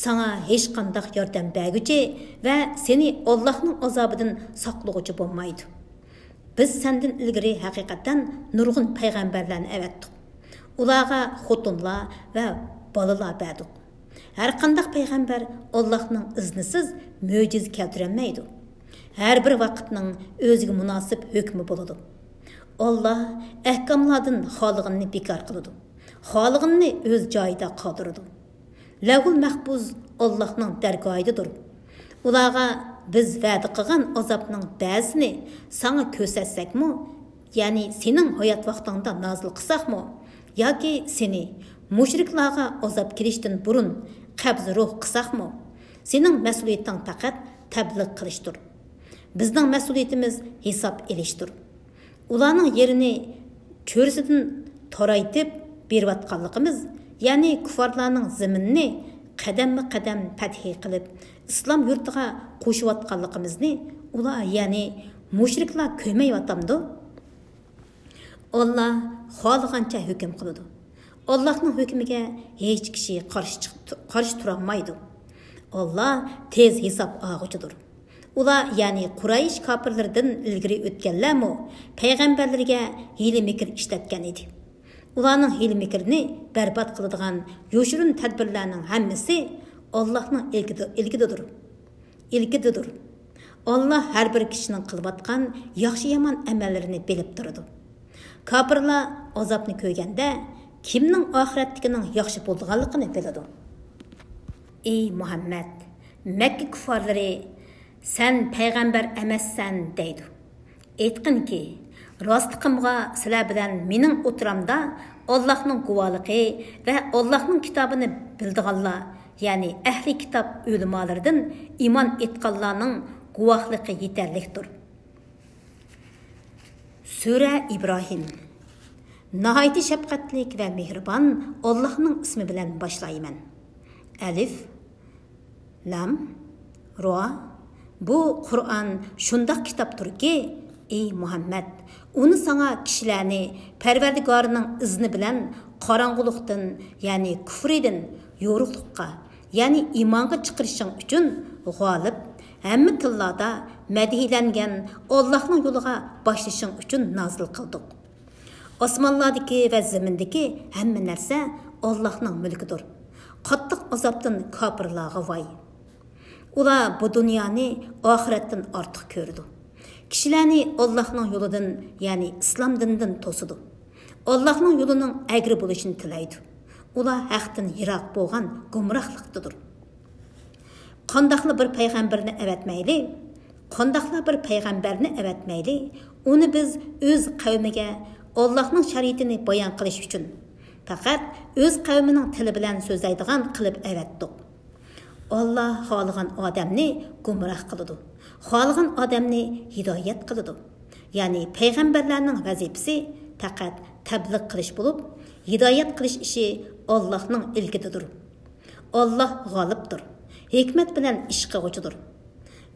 ساڭا ھېچقانداق ياردەم بەرگۈچى ۋە سېنى ئاللاھنىڭ ئازابىدىن ساقلىغۇچى بولمايدۇ. بىز سەندىن ئىلگىرى ھەقىقەتەن نۇرغۇن پەيغەمبەرلەرنى ئەۋەتتۇق. ئۇلارغا خوتۇنلار ۋە بالىلار بەردۇق. ھەرقانداق پەيغەمبەر ئاللاھنىڭ ئىزنىسىز مۆجىزە كەلتۈرەلمەيدۇ. ھەر بىر ۋاقىتنىڭ ئۆزىگە مۇناسىپ ھۆكمى بولىدۇ. ئاللاھ ئەھكاملاردىن خالىغىنىنى بىكار قىلىدۇ، خالىغىنىنى ئۆز جايىدا قالدۇرىدۇ. لەۋھۇل مەھپۇز ئاللاھنىڭ دەرگاھىدىدۇر. ئۇلارغا بىز ۋەدە قىلغان ئازابنىڭ بەزىسىنى ساڭا كۆرسەتسەكمۇ، يەنى سېنىڭ ھايات ۋاقتىڭدا نازىل قىلساقمۇ، ياكى سېنى مۇشرىكلارغا ئازاب كېلىشتىن بۇرۇن قەبزى روھ قىلساقمۇ، سېنىڭ مەسئۇلىيىتىڭ پەقەت تەبلىغ قىلىشتۇر. بىزنىڭ مەسئۇلىيىتىمىز ھېساب ئېلىشتۇر. ئۇلارنىڭ يېرىنى چۆرىسىدىن تارايتىپ بېرىۋاتقانلىقىمىز، يەنى كۇففارلارنىڭ زېمىنىنى قەدەممۇ قەدەم پەتھى قىلىپ، ئىسلام يۇرتىغا قوشۇۋاتقانلىقىمىزنى ئۇلار، يەنى مۇشرىكلار كۆرمەيۋاتامدۇ؟ ئاللا خالىغانچە ھۆكۈم قىلىدۇ. ئاللانىڭ ھۆكمىگە ھېچ كىشى قارشى چىق-، قارشى تۇرالمايدۇ. ئاللا تېز ھېساب ئالغۇچىدۇر. ئۇلار، يەنى قۇرەيش كاپىرلىرىدىن ئىلگىرى ئۆتكەنلەرمۇ پەيغەمبەرلىرىگە ھىيلە-مىكىر ئىشلەتكەن ئىدى. ئۇلارنىڭ ھىيلە-مىكرىنى بەربات قىلىدىغان يوشۇرۇن تەدبىرلەرنىڭ ھەممىسى ئاللانىڭ ئىلكىدە-، ئىلكىدىدۇر. ئىلكىدىدۇر. ئاللا ھەر بىر كىشىنىڭ قىلىۋاتقان ياخشى-يامان ئەمەللىرىنى بىلىپ تۇرىدۇ. كاپىرلار ئازابنى كۆرگەندە، كىمنىڭ ئاخىرەتتىكىنىڭ ياخشى بولىدىغانلىقىنى بىلىدۇ. ئەي مۇھەممەد، مەككە كۇففارلىرى، سەن پەيغەمبەر ئەمەسسەن دەيدۇ. ئېيتقىنكى، راستلىقىمغا سىلەر بىلەن مېنىڭ ئوتتۇرامدا ئاللاھنىڭ گۇۋاھلىقى ۋە ئاللاھنىڭ كىتابىنى بىلىدىغانلار، يەنى ئەھلى كىتاب ئۆلىمالىرىدىن ئىمان ئېيتقانلارنىڭ گۇۋاھلىقى يېتەرلىكتۇر. سۈرە ئىبراھىم. ناھايىتى شەپقەتلىك ۋە مېھرىبان ئاللاھنىڭ ئىسمى بىلەن باشلايمەن. ئەلىف، لام، را. بۇ قۇرئان شۇنداق كىتابتۇركى، ئەي مۇھەممەد، ئۇنى ساڭا كىشىلەرنى پەرۋەردىگارىنىڭ ئىزنى بىلەن قاراڭغۇلۇقتىن، يەنى كۇفرىدىن يورۇقلۇققا، يەنى ئىمانغا چىقىرىشىڭ ئۈچۈن غالىب، ھەممە تىللاردا مەدھىيلەنگەن ئاللاھنىڭ يولىغا باشلىشىڭ ئۈچۈن نازىل قىلدۇق. ئاسمانلاردىكى ۋە زېمىندىكى ھەممە نەرسە ئاللاھنىڭ مۈلكىدۇر. قاتتىق ئازابتىن كاپىرلارغا ۋاي! ئۇلار بۇ دۇنيانى ئاخىرەتتىن ئارتۇق كۆرىدۇ. كىشىلەرنى ئاللاھنىڭ يولىدىن، يەنى ئىسلام دىنىدىن توسىدۇ. ئاللاھنىڭ يولىنىڭ ئەگرى بولۇشىنى تىلەيدۇ. ئۇلار ھەقتىن يىراق بولغان گۇمراھلىقتىدۇر. قانداقلا بىر پەيغەمبەرنى ئەۋەتمەيلى، قانداقلا بىر پەيغەمبەرنى ئەۋەتمەيلى، ئۇنى بىز ئۆز قەۋمىگە ئاللاھنىڭ شەرىئىتىنى بايان قىلىش ئۈچۈن، پەقەت ئۆز قەۋمىنىڭ تىلى بىلەن سۆزلەيدىغان قىلىپ ئەۋەتتۇق. ئاللا خالىغان ئادەمنى گۇمراھ قىلىدۇ، خالىغان ئادەمنى ھىدايەت قىلىدۇ. يەنى پەيغەمبەرلەرنىڭ ۋەزىپىسى پەقەت تەبلىغ قىلىش بولۇپ، ھىدايەت قىلىش ئىشى ئاللاھنىڭ ئىلكىدىدۇر. ئاللا غالىبتۇر، ھېكمەت بىلەن ئىش قىلغۇچىدۇر.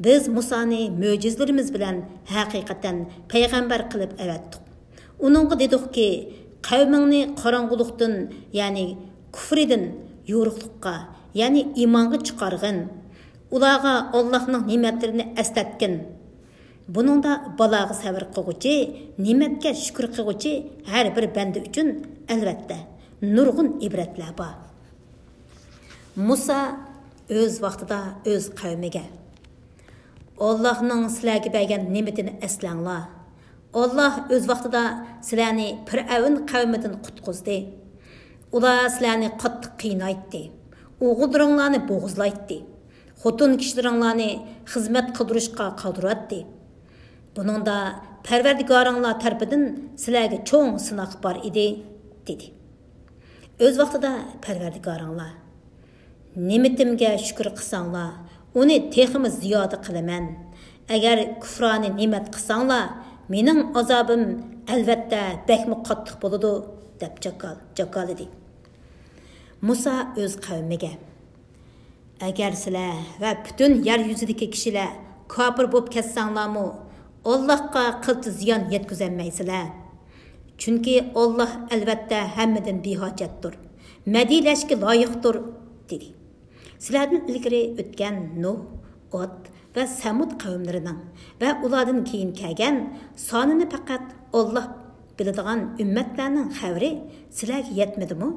بىز مۇسانى مۆجىزىلىرىمىز بىلەن ھەقىقەتەن پەيغەمبەر قىلىپ ئەۋەتتۇق. ئۇنىڭغا دېدۇقكى، قەۋمىڭنى قاراڭغۇلۇقتىن، يەنى كۇفرىدىن يورۇقلۇققا، يەنى ئىمانغا چىقارغىن. ئۇلارغا ئاللاھنىڭ نېمەتلىرىنى ئەسلەتكىن. بۇنىڭدا بالاغا سەۋر قىلغۇچى، نېمەتكە شۈكۈر قىلغۇچى ھەر بىر بەندە ئۈچۈن، ئەلۋەتتە، نۇرغۇن ئىبرەتلەر بار. مۇسا ئۆز ۋاقتىدا ئۆز قەۋمىگە، ئاللاھنىڭ سىلەرگە بەرگەن نېمىتىنى ئەسلەڭلار. ئاللاھ ئۆز ۋاقتىدا سىلەرنى پىرئەۋن قەۋمىدىن قۇتقۇزدى. ئۇلار سىلەرنى قاتتىق قىينايتتى. ئوغۇللىرىڭلارنى بوغۇزلايتتى. خوتۇن كىشىلىرىڭلارنى خىزمەت قىلدۇرۇشقا قالدۇراتتى. بۇنىڭدا پەرۋەردىگارىڭلار تەرىپىدىن سىلەرگە چوڭ سىناق بار ئىدى، دېدى. ئۆز ۋاقتىدا پەرۋەردىگارىڭلار، نېمىتىمگە شۈكۈر قىلساڭلار، ئۇنى تېخىمۇ زىيادە قىلىمەن. ئەگەر كۇفرانى نېمەت قىلساڭلار، مېنىڭ ئازابىم ئەلۋەتتە بەكمۇ قاتتىق بولىدۇ، دەپ جاكال-، جاكالىدى. مۇسا ئۆز قەۋمىگە، ئەگەر سىلەر ۋە پۈتۈن يەر يۈزىدىكى كىشىلەر كاپىر بولۇپ كەتسەڭلارمۇ، ئاللاھقا قىلچە زىيان يەتكۈزەلمەيسىلەر. چۈنكى ئاللاھ ئەلۋەتتە ھەممىدىن بىھاجەتتۇر، مەدھىيلەشكە لايىقتۇر، دېدى. سىلەردىن ئىلگىرى ئۆتكەن نۇھ، ئاد ۋە سەمۇد قەۋملىرىنىڭ ۋە ئۇلاردىن كېيىن كەلگەن سانىنى پەقەت ئاللاھ بىلىدىغان ئۈممەتلەرنىڭ خەۋىرى سىلەرگە يەتمىدىمۇ؟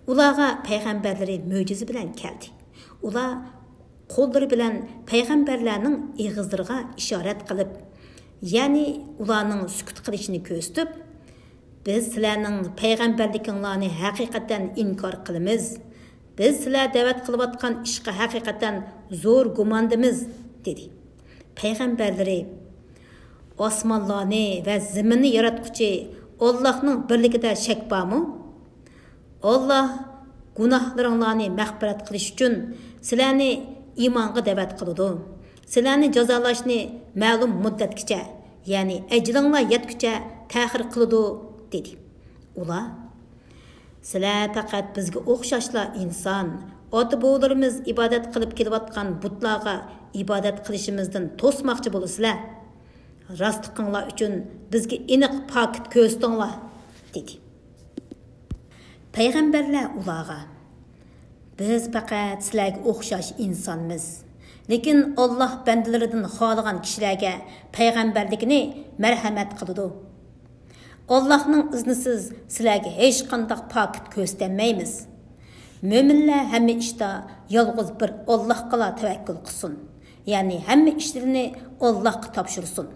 ئۇلارغا پەيغەمبەرلىرى مۆجىزە بىلەن كەلدى. ئۇلار قوللىرى بىلەن پەيغەمبەرلەرنىڭ ئېغىزلىرىغا ئىشارەت قىلىپ، يەنى ئۇلارنىڭ سۈكۈت قىلىشىنى كۆرسىتىپ، بىز سىلەرنىڭ پەيغەمبەرلىكىڭلارنى ھەقىقەتەن ئىنكار قىلىمىز. بىز سىلەر دەۋەت قىلىۋاتقان ئىشقا ھەقىقەتەن زور گۇماندىمىز، دېدى. پەيغەمبەرلىرى، ئاسمانلارنى ۋە زېمىننى ياراتقۇچى ئاللاھنىڭ بىرلىكىدە شەك بارمۇ؟ ئاللاھ گۇناھلىرىڭلارنى مەغپىرەت قىلىش ئۈچۈن سىلەرنى ئىمانغا دەۋەت قىلىدۇ. سىلەرنى جازالاشنى مەلۇم مۇددەتكىچە، يەنى ئەجىلىڭلار يەتكۈچە تەخىر قىلىدۇ، دېدى. ئۇلار، سىلەر پەقەت بىزگە ئوخشاشلا ئىنسان، ئاتا-بوۋىلىرىمىز ئىبادەت قىلىپ كېلىۋاتقان بۇتلارغا ئىبادەت قىلىشىمىزدىن توسماقچى بولىسىلەر؟ راستلىقىڭلار ئۈچۈن بىزگە ئېنىق پاكىت كۆرسىتىڭلار، دېدى. پەيغەمبەرلەر ئۇلارغا، بىز پەقەت سىلەرگە ئوخشاش ئىنسانمىز. لېكىن ئاللاھ بەندىلىرىدىن خالىغان كىشىلەرگە پەيغەمبەرلىكىنى مەرھەمەت قىلىدۇ. ئاللاھنىڭ ئىزنىسىز سىلەرگە ھېچقانداق پاكىت كۆرسىتەلمەيمىز. مۆمىنلەر ھەممە ئىشتا يالغۇز بىر ئاللاھقىلا تەۋەككۈل قىلسۇن، يەنى ھەممە ئىشلىرىنى ئاللاھقا تاپشۇرسۇن.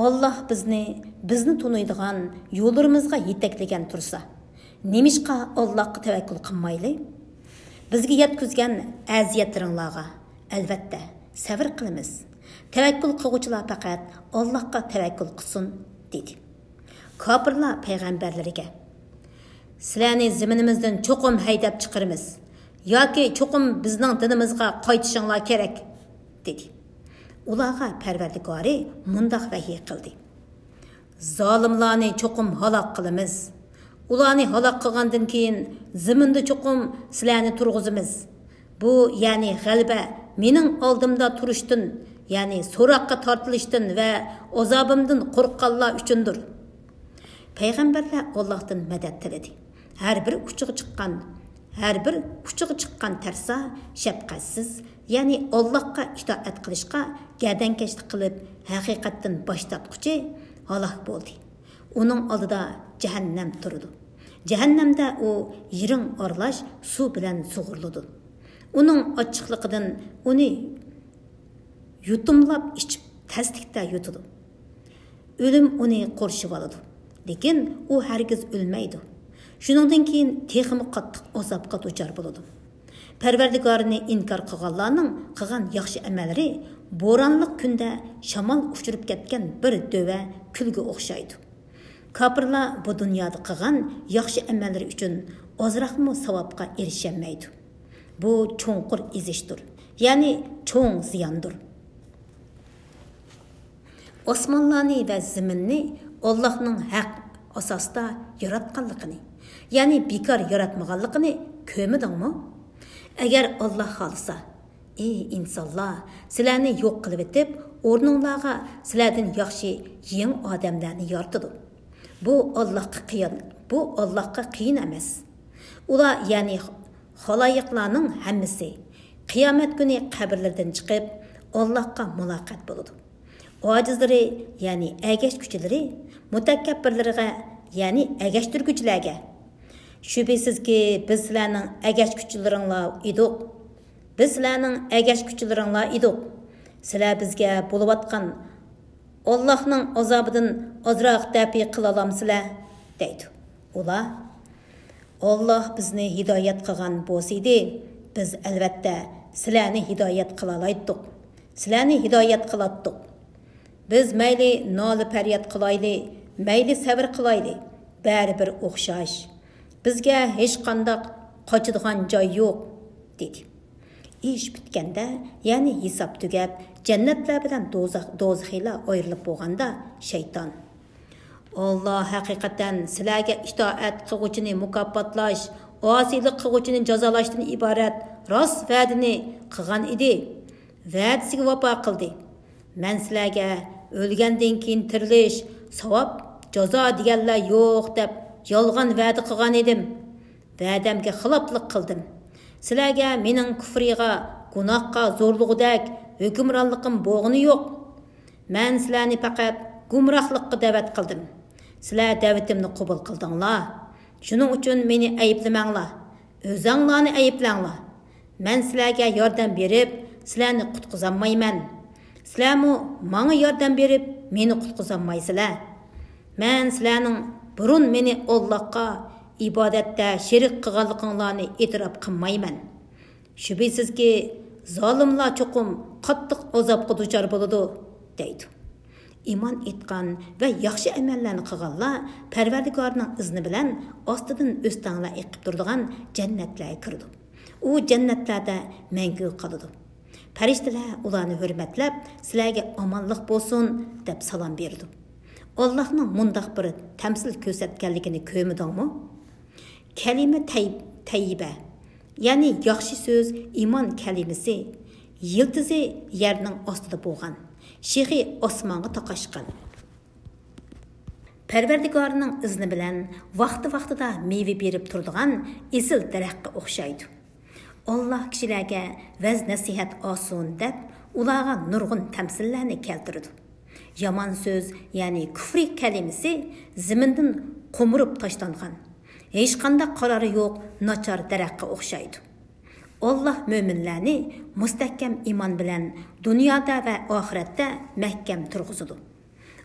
ئاللاھ بىزنى، بىزنى تونۇيدىغان، يوللىرىمىزغا يېتەكلىگەن تۇرسا، نېمىشقا ئاللاھقا تەۋەككۈل قىلمايلى؟ بىزگە يەتكۈزگەن ئەزىيەتلىرىڭلارغا، ئەلۋەتتە، سەۋر قىلىمىز. تەۋەككۈل قىلغۇچىلار پەقەت ئاللاھقا تەۋەككۈل قىلسۇن، دېدى. كاپىرلار پەيغەمبەرلىرىگە، سىلەرنى زېمىنىمىزدىن چوقۇم ھەيدەپ چىقىرىمىز ياكى چوقۇم بىزنىڭ دىنىمىزغا قايتىشىڭلار كېرەك، دېدى. ئۇلارغا پەرۋەردىگارى مۇنداق ۋەھىي قىلدى، زالىملارنى چوقۇم ھالاك قىلىمىز. ئۇلارنى ھالاك قىلغاندىن كېيىن زېمىندا چوقۇم سىلەرنى تۇرغۇزىمىز. بۇ، يەنى غەلىبە مېنىڭ ئالدىمدا تۇرۇشتىن، يەنى سوراققا تارتىلىشتىن ۋە ئازابىمدىن قورققانلار ئۈچۈندۇر. پەيغەمبەرلەر ئاللاھتىن مەدەت تىلىدى. ھەر بىر ئۇچىغا چىققان، ھەر بىر ئۇچىغا چىققان تەرسا، شەپقەتسىز، يەنى ئاللاھقا ئىتائەت قىلىشقا گەدەنكەشلىك قىلىپ، ھەقىقەتتىن باش تارتقۇچى ھالاك بولدى. ئۇنىڭ ئالدىدا جەھەننەم تۇرىدۇ. جەھەننەمدە ئۇ يىرىڭ ئارىلاش سۇ بىلەن سۇغۇرۇلىدۇ. ئۇنىڭ ئاچچىقلىقىدىن ئۇنى يۇتۇملاپ ئىچىپ، تەسلىكتە يۇتىدۇ. ئۆلۈم ئۇنى قورشىۋالىدۇ. لېكىن ئۇ ھەرگىز ئۆلمەيدۇ. شۇنىڭدىن كېيىن تېخىمۇ قاتتىق ئازابقا دۇچار بولىدۇ. پەرۋەردىگارىنى ئىنكار قىلغانلارنىڭ قىلغان ياخشى ئەمەللىرى بورانلىق كۈندە شامال ئۇچۇرۇپ كەتكەن بىر دۆۋە كۈلگە ئوخشايدۇ. كاپىرلار بۇ دۇنيادا قىلغان ياخشى ئەمەللىرى ئۈچۈن ئازراقمۇ ساۋابقا ئېرىشەلمەيدۇ. بۇ چوڭقۇر ئېزىشتۇر، يەنى چوڭ زىياندۇر. ئاسمانلارنى ۋە زېمىننى ئاللاھنىڭ ھەق ئاساستا ياراتقانلىقىنى، يەنى بىكار ياراتمىغانلىقىنى كۆرمىدىڭمۇ؟ ئەگەر ئاللاھ خالىسا، ئى ئىنسانلار، سىلەرنى يوق قىلىۋېتىپ، ئورنۇڭلارغا سىلەردىن ياخشى يېڭى ئادەملەرنى يارىتىدۇ. بۇ ئاللاھقا قىيىن، بۇ ئاللاھقا قىيىن ئەمەس. ئۇلار، يەنى خالايىقلارنىڭ ھەممىسى قىيامەت كۈنى قەبرىلىرىدىن چىقىپ، ئاللاھقا مۇلاقات بولىدۇ. ئاجىزلىرى، يەنى ئەگەشكۈچىلىرى، مۇتەكەببىرلىرىگە، يەنى ئەگەشتۈرگۈچىلەرگە، شۈبھىسىزكى، بىز سىلەرنىڭ ئەگەشكۈچىلىرىڭلار ئىدۇق. بىز سىلەرنىڭ ئەگەشكۈچىلىرىڭلار ئىدۇق. سىلەر بىزگە بولۇۋاتقان ئاللاھنىڭ ئازابىدىن ئازراق دەپئى قىلالامسىلەر؟ دەيدۇ. ئۇلار، ئاللاھ بىزنى ھىدايەت قىلغان بولسىدى، بىز ئەلۋەتتە سىلەرنى ھىدايەت قىلالايتتۇق. سىلەرنى ھىدايەت قىلاتتۇق. بىز مەيلى نالە-پەرياد قىلايلى، مەيلى سەۋر قىلايلى، بەرىبىر ئوخشاش. بىزگە ھېچقانداق قاچىدىغان جاي يوق، دېدى. ئىش پۈتكەندە، يەنى ھېساب تۈگەپ، جەننەتلەر بىلەن دوزاخ، دوزىخىيلار ئايرىلىپ بولغاندا، شەيتان، ئاللاھ ھەقىقەتەن سىلەرگە ئىتائەت قىلغۇچىنى مۇكاپاتلاش، ئاسىيلىق قىلغۇچىنى جازالاشتىن ئىبارەت راست ۋەدىنى قىلغان ئىدى. ۋەدىسىگە ۋاپا قىلدى. مەن سىلەرگە ئۆلگەندىن كېيىن تىرىلىش، ساۋاب، جازا دېگەنلەر يوق دەپ يالغان ۋەدە قىلغان ئىدىم. ۋەدەمگە خىلاپلىق قىلدىم. سىلەرگە مېنىڭ كۇفرىغا، گۇناھقا زورلىغۇدەك ھۆكۈمرانلىقىم بولغىنى يوق. مەن سىلەرنى پەقەت گۇمراھلىققا دەۋەت قىلدىم. سىلەر دەۋىتىمنى قوبۇل قىلدىڭلار. شۇنىڭ ئۈچۈن مېنى ئەيىبلىمەڭلار. ئۆزەڭلارنى ئەيىبلەڭلار. مەن سىلەرگە ياردەم بېرىپ، سىلەرنى قۇتقۇزالمايمەن. سىلەرمۇ ماڭا ياردەم بېرىپ، مېنى قۇتقۇزالمايسىلەر. مەن سىلەرنىڭ بۇرۇن مېنى ئاللاھقا ئىبادەتتە شېرىك قىلغانلىقىڭلارنى ئېتىراپ قىلمايمەن. شۈبھىسىزكى، زالىملار چوقۇم قاتتىق ئازابقا دۇچار بولىدۇ، دەيدۇ. ئىمان ئېيتقان ۋە ياخشى ئەمەللەرنى قىلغانلار پەرۋەردىگارنىڭ ئىزنى بىلەن ئاستىدىن ئۆستەڭلەر ئېقىپ تۇرىدىغان جەننەتلەرگە كىرىدۇ. ئۇ جەننەتلەردە مەڭگۈ قالىدۇ. پەرىشتىلەر ئۇلارنى ھۆرمەتلەپ، سىلەرگە ئامانلىق بولسۇن، دەپ سالام بېرىدۇ. ئاللاھنىڭ مۇنداق بىر تەمسىل كۆرسەتكەنلىكىنى كۆرمىدىڭمۇ؟ كەلىمە تەي-، تەييىبە، يەنى ياخشى سۆز، ئىمان كەلىمىسى يىلتىزى يەرنىڭ ئاستىدا بولغان، شېخى ئاسمانغا تاقاشقان. پەرۋەردىگارنىڭ ئىزنى بىلەن ۋاقتى-ۋاقتىدا مېۋە بېرىپ تۇرىدىغان ئېسىل دەرەخكە ئوخشايدۇ. ئاللا كىشىلەرگە ۋەز-نەسىھەت ئالسۇن دەپ، ئۇلارغا نۇرغۇن تەمسىللەرنى كەلتۈرىدۇ. يامان سۆز، يەنى كۇفرى كەلىمىسى زېمىندىن قومۇرۇپ تاشلانغان، ھېچقانداق قارارى يوق ناچار دەرەخكە ئوخشايدۇ. ئاللا مۆمىنلەرنى مۇستەھكەم ئىمان بىلەن دۇنيادا ۋە ئاخىرەتتە مەھكەم تۇرغۇزىدۇ.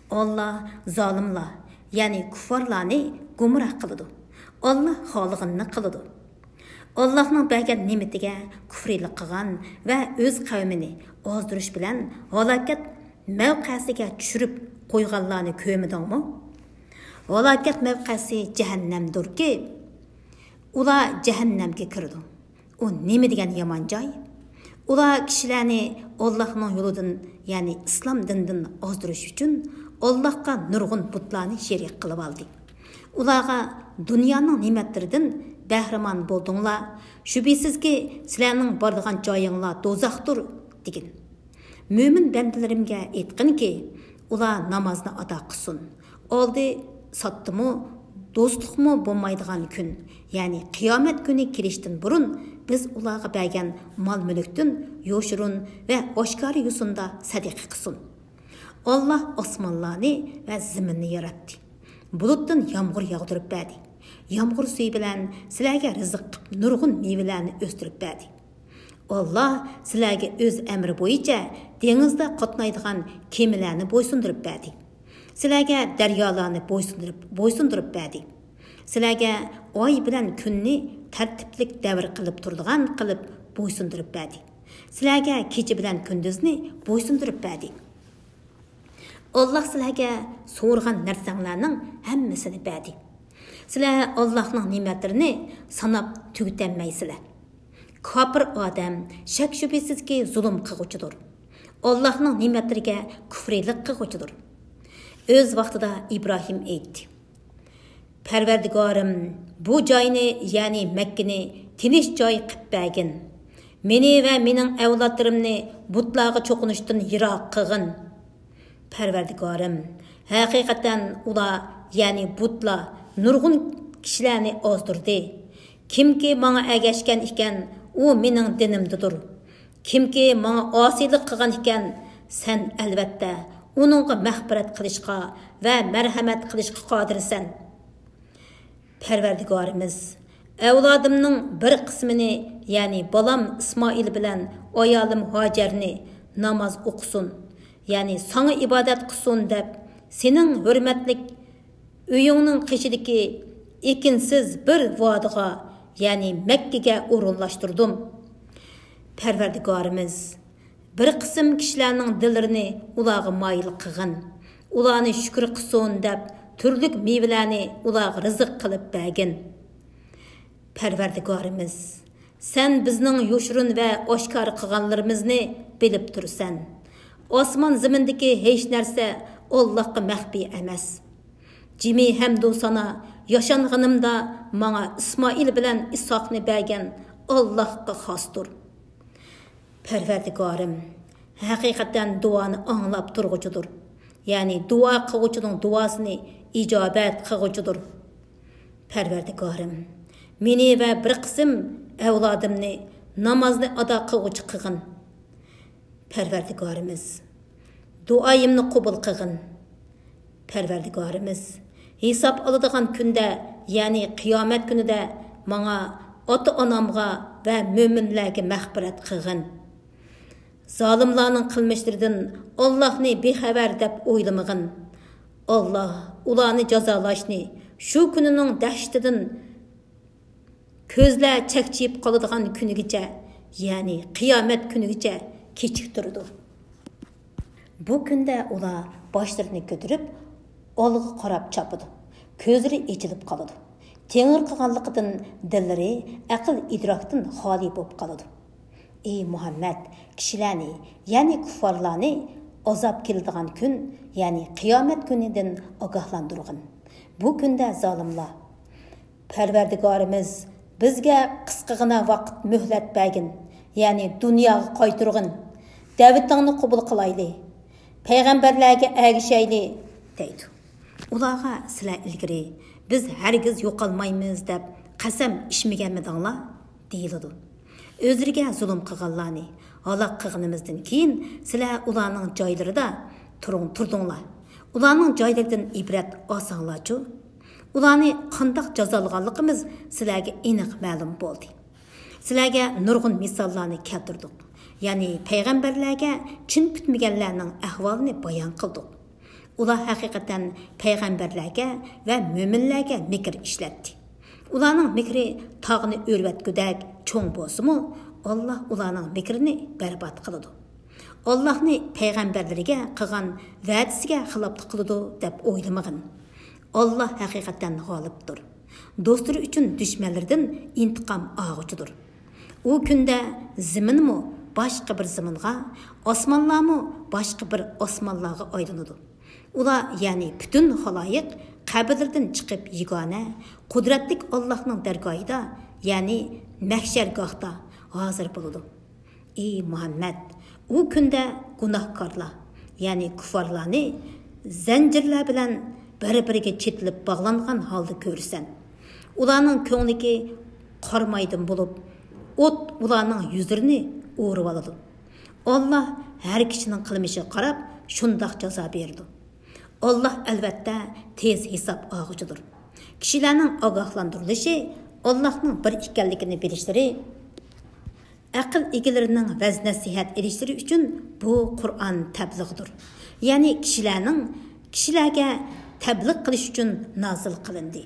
ئاللا زالىملار، يەنى كۇففارلارنى گۇمراھ قىلىدۇ. ئاللا خالىغىنىنى قىلىدۇ. ئاللاھنىڭ بەرگەن نېمىتىگە كۇفرىلىق قىلغان ۋە ئۆز قەۋمىنى ئازدۇرۇش بىلەن ھالاكەت مەۋقەسىگە چۈشۈرۈپ قويغانلارنى كۆرمىدىڭمۇ؟ ھالاكەت مەۋقەسى جەھەننەمدۇركى، ئۇلار جەھەننەمگە كىرىدۇ. ئۇ نېمە دېگەن يامان جاي! ئۇلار كىشىلەرنى ئاللاھنىڭ يولىدىن، يەنى ئىسلام دىنىدىن ئازدۇرۇش ئۈچۈن ئاللاھقا نۇرغۇن بۇتلارنى شېرىك قىلىۋالدى. ئۇلارغا دۇنيانىڭ نېمەتلىرىدىن بەھرىمەن بولدۇڭلار، شۈبھىسىزكى، سىلەرنىڭ بارىدىغان جايىڭلار دوزاختۇر، دېگىن. مۆمىن بەندىلىرىمگە ئېيتقىنكى، ئۇلار نامازنى ئادا قىلسۇن. ئالدى ساتتىمۇ، دوستلۇقمۇ بولمايدىغان كۈن، يەنى قىيامەت كۈنى كېلىشتىن بۇرۇن بىز ئۇلارغا بەرگەن مال-مۈلۈكتىن يوشۇرۇن ۋە ئاشكارا يوسۇندا سەدىقە قىلسۇن. ئاللا ئاسمانلارنى ۋە زېمىننى ياراتتى. بۇلۇتتىن يامغۇر ياغدۇرۇپ بەردى. يامغۇر سۈيى بىلەن سىلەرگە رىزىق قىلىپ نۇرغۇن مېۋىلەرنى ئۆستۈرۈپ بەردى. ئاللا سىلەرگە ئۆز ئەمرى بويىچە دېڭىزدا قاتنايدىغان كېمىلەرنى بويسۇندۇرۇپ بەردى. سىلەرگە دەريالارنى بويسۇندۇرۇپ، بويسۇندۇرۇپ بەردى. سىلەرگە ئاي بىلەن كۈننى تەرتىپلىك دەۋر قىلىپ تۇرىدىغان قىلىپ بويسۇندۇرۇپ بەردى. سىلەرگە كېچە بىلەن كۈندۈزنى بويسۇندۇرۇپ بەردى. ئاللا سىلەرگە سورىغان نەرسەڭلارنىڭ ھەممىسىنى بەردى. سىلەر ئاللاھنىڭ نېمەتلىرىنى ساناپ تۈگىتەلمەيسىلەر. كاپىر ئادەم شەك-شۈبھىسىزكى زۇلۇم قىلغۇچىدۇر. ئاللاھنىڭ نېمەتلىرىگە كۇفرىلىق قىلغۇچىدۇر. ئۆز ۋاقتىدا ئىبراھىم ئېيتتى: پەرۋەردىگارىم، بۇ جاينى، يەنى مەككىنى تىنچ جاي قىپ بەرگىن. مېنى ۋە مېنىڭ ئەۋلادلىرىمنى بۇتلارغا چوقۇنۇشتىن يىراق قىلغىن. پەرۋەردىگارىم، ھەقىقەتەن ئۇلار، يەنى بۇتلار، نۇرغۇن كىشىلەرنى ئازدۇردى. كىمكى ماڭا ئەگەشكەن ئىكەن، ئۇ مېنىڭ دىنىمدىدۇر. كىمكى ماڭا ئاسىيلىق قىلغان ئىكەن، سەن ئەلۋەتتە ئۇنىڭغا مەغپىرەت قىلىشقا ۋە مەرھەمەت قىلىشقا قادىرسەن. پەرۋەردىگارىمىز، ئەۋلادىمنىڭ بىر قىسمىنى، يەنى بالام ئىسمائىل بىلەن ئايالىم ھاجەرنى ناماز ئوقۇسۇن، يەنى ساڭا ئىبادەت قىلسۇن دەپ، سېنىڭ ھۆرمەتلىك ئۆيۈڭنىڭ قېشىدىكى ئېكىنسىز بىر ۋادىغا، يەنى مەككىگە ئورۇنلاشتۇردۇم. پەرۋەردىگارىمىز، بىر قىسىم كىشىلەرنىڭ دىللىرىنى ئۇلارغا مايىل قىلغىن. ئۇلارنى شۈكۈر قىلسۇن دەپ، تۈرلۈك مېۋىلەرنى ئۇلارغا رىزىق قىلىپ بەرگىن. پەرۋەردىگارىمىز، سەن بىزنىڭ يوشۇرۇن ۋە ئاشكارا قىلغانلىرىمىزنى بىلىپ تۇرىسەن. ئاسمان زېمىندىكى ھېچ نەرسە ئاللاھقا مەخپىي ئەمەس. جىمى ھەمدۇ سانا ياشانغىنىمدا ماڭا ئىسمائىل بىلەن ئىسھاقنى بەرگەن ئاللاھقا خاستۇر. پەرۋەردىگارىم، ھەقىقەتەن دۇئانى ئاڭلاپ تۇرغۇچىدۇر. يەنى دۇئا قىلغۇچىنىڭ دۇئاسىنى ئىجابەت قىلغۇچىدۇر. پەرۋەردىگارىم، مېنى ۋە بىر قىسىم ئەۋلادىمنى نامازنى ئادا قىلغۇچى قىلغىن. پەرۋەردىگارىمىز، دۇئايىمنى قوبۇل قىلغىن. پەرۋەردىگارىمىز، ھېساب ئالىدىغان كۈندە، يەنى قىيامەت كۈنىدە ماڭا، ئاتا-ئانامغا ۋە مۆمىنلەرگە مەغپىرەت قىلغىن. زالىملارنىڭ قىلمىشلىرىدىن ئاللاھنى بىخەۋەر دەپ ئويلىمىغىن. ئاللاھ ئۇلارنى جازالاشنى شۇ كۈنىنىڭ دەھشىتىدىن كۆزلەر چەكچىيىپ قالىدىغان كۈنىگىچە، يەنى قىيامەت كۈنىگىچە كېچىكتۈرىدۇ. بۇ كۈندە ئۇلار باشلىرىنى كۆتۈرۈپ، ئالغا قاراپ چاپىدۇ. كۆزلىرى ئېچىلىپ قالىدۇ. تېڭىرقىغانلىقىدىن دىللىرى ئەقىل-ئىدراكتىن خالىي بولۇپ قالىدۇ. ئى مۇھەممەد، كىشىلەرنى، يەنى كۇففارلارنى ئازاب كېلىدىغان كۈن، يەنى قىيامەت كۈنىدىن ئاگاھلاندۇرغىن. بۇ كۈندە زالىملار، پەرۋەردىگارىمىز، بىزگە قىسقىغىنا ۋاقىت مۆھلەت بەرگىن، يەنى دۇنياغا قايتۇرغىن. دەۋىتىڭنى قوبۇل قىلايلى. پەيغەمبەرلەرگە ئەگىشەيلى، دەيدۇ. ئۇلارغا سىلەر ئىلگىرى، بىز ھەرگىز يوقالمايمىز دەپ قەسەم ئىچمىگەنمىدىڭلار؟ دېيىلىدۇ. ئۆزلىرىگە زۇلۇم قىلغانلارنى ھالاك قىلغىنىمىزدىن كېيىن، سىلەر ئۇلارنىڭ جايلىرىدا تۇرۇڭ، تۇردۇڭلار. ئۇلارنىڭ جايلىرىدىن ئىبرەت ئالساڭلارچۇ؟ ئۇلارنى قانداق جازالىغانلىقىمىز سىلەرگە ئېنىق مەلۇم بولدى. سىلەرگە نۇرغۇن مىساللارنى كەلتۈردۇق. يەنى پەيغەمبەرلەرگە چىن پۈتمىگەنلەرنىڭ ئەھۋالىنى بايان قىلدۇق. ئۇلار ھەقىقەتەن پەيغەمبەرلەرگە ۋە مۆمىنلەرگە مىكىر ئىشلەتتى. ئۇلارنىڭ مىكرى تاغنى ئۆرۈۋەتكۈدەك چوڭ بولسىمۇ، ئاللا ئۇلارنىڭ مىكرىنى بەربات قىلىدۇ. ئاللاھنى پەيغەمبەرلىرىگە قىلغان ۋەدىسىگە خىلاپلىق قىلىدۇ دەپ ئويلىمىغىن. ئاللا ھەقىقەتەن غالىبتۇر. دوستلىرى ئۈچۈن دۈشمەنلىرىدىن ئىنتىقام ئالغۇچىدۇر. ئۇ كۈندە زېمىنمۇ باشقا بىر زېمىنغا، ئاسمانلارمۇ باشقا بىر ئاسمانلارغا ئايلىنىدۇ. ئۇلار، يەنى پۈتۈن خالايىق قەبرىلىرىدىن چىقىپ يېگانە، قۇدرەتلىك ئاللاھنىڭ دەرگاھىدا، يەنى مەھشەرگاھتا ھازىر بولىدۇ. ئى مۇھەممەد، ئۇ كۈندە گۇناھكارلار، يەنى كۇففارلارنى زەنجىرلەر بىلەن بىر-بىرىگە چېتىلىپ باغلانغان ھالدا كۆرىسەن. ئۇلارنىڭ كۆڭلىكى قارامايدىن بولۇپ، ئوت ئۇلارنىڭ يۈزلىرىنى ئورىۋالىدۇ. ئاللا ھەر كىشىنىڭ قىلمىشىغا قاراپ شۇنداق جازا بېرىدۇ. ئاللا ئەلۋەتتە تېز ھېساب ئالغۇچىدۇر. كىشىلەرنىڭ ئاگاھلاندۇرۇلۇشى، ئاللانىڭ بىر ئىكەنلىكىنى بىلىشلىرى، ئەقىل ئىگىلىرىنىڭ ۋەز-نەسىھەت ئېلىشلىرى ئۈچۈن بۇ قۇرئان تەبلىغدۇر. يەنى كىشىلەرنىڭ، كىشىلەرگە تەبلىغ قىلىش ئۈچۈن نازىل قىلىندى.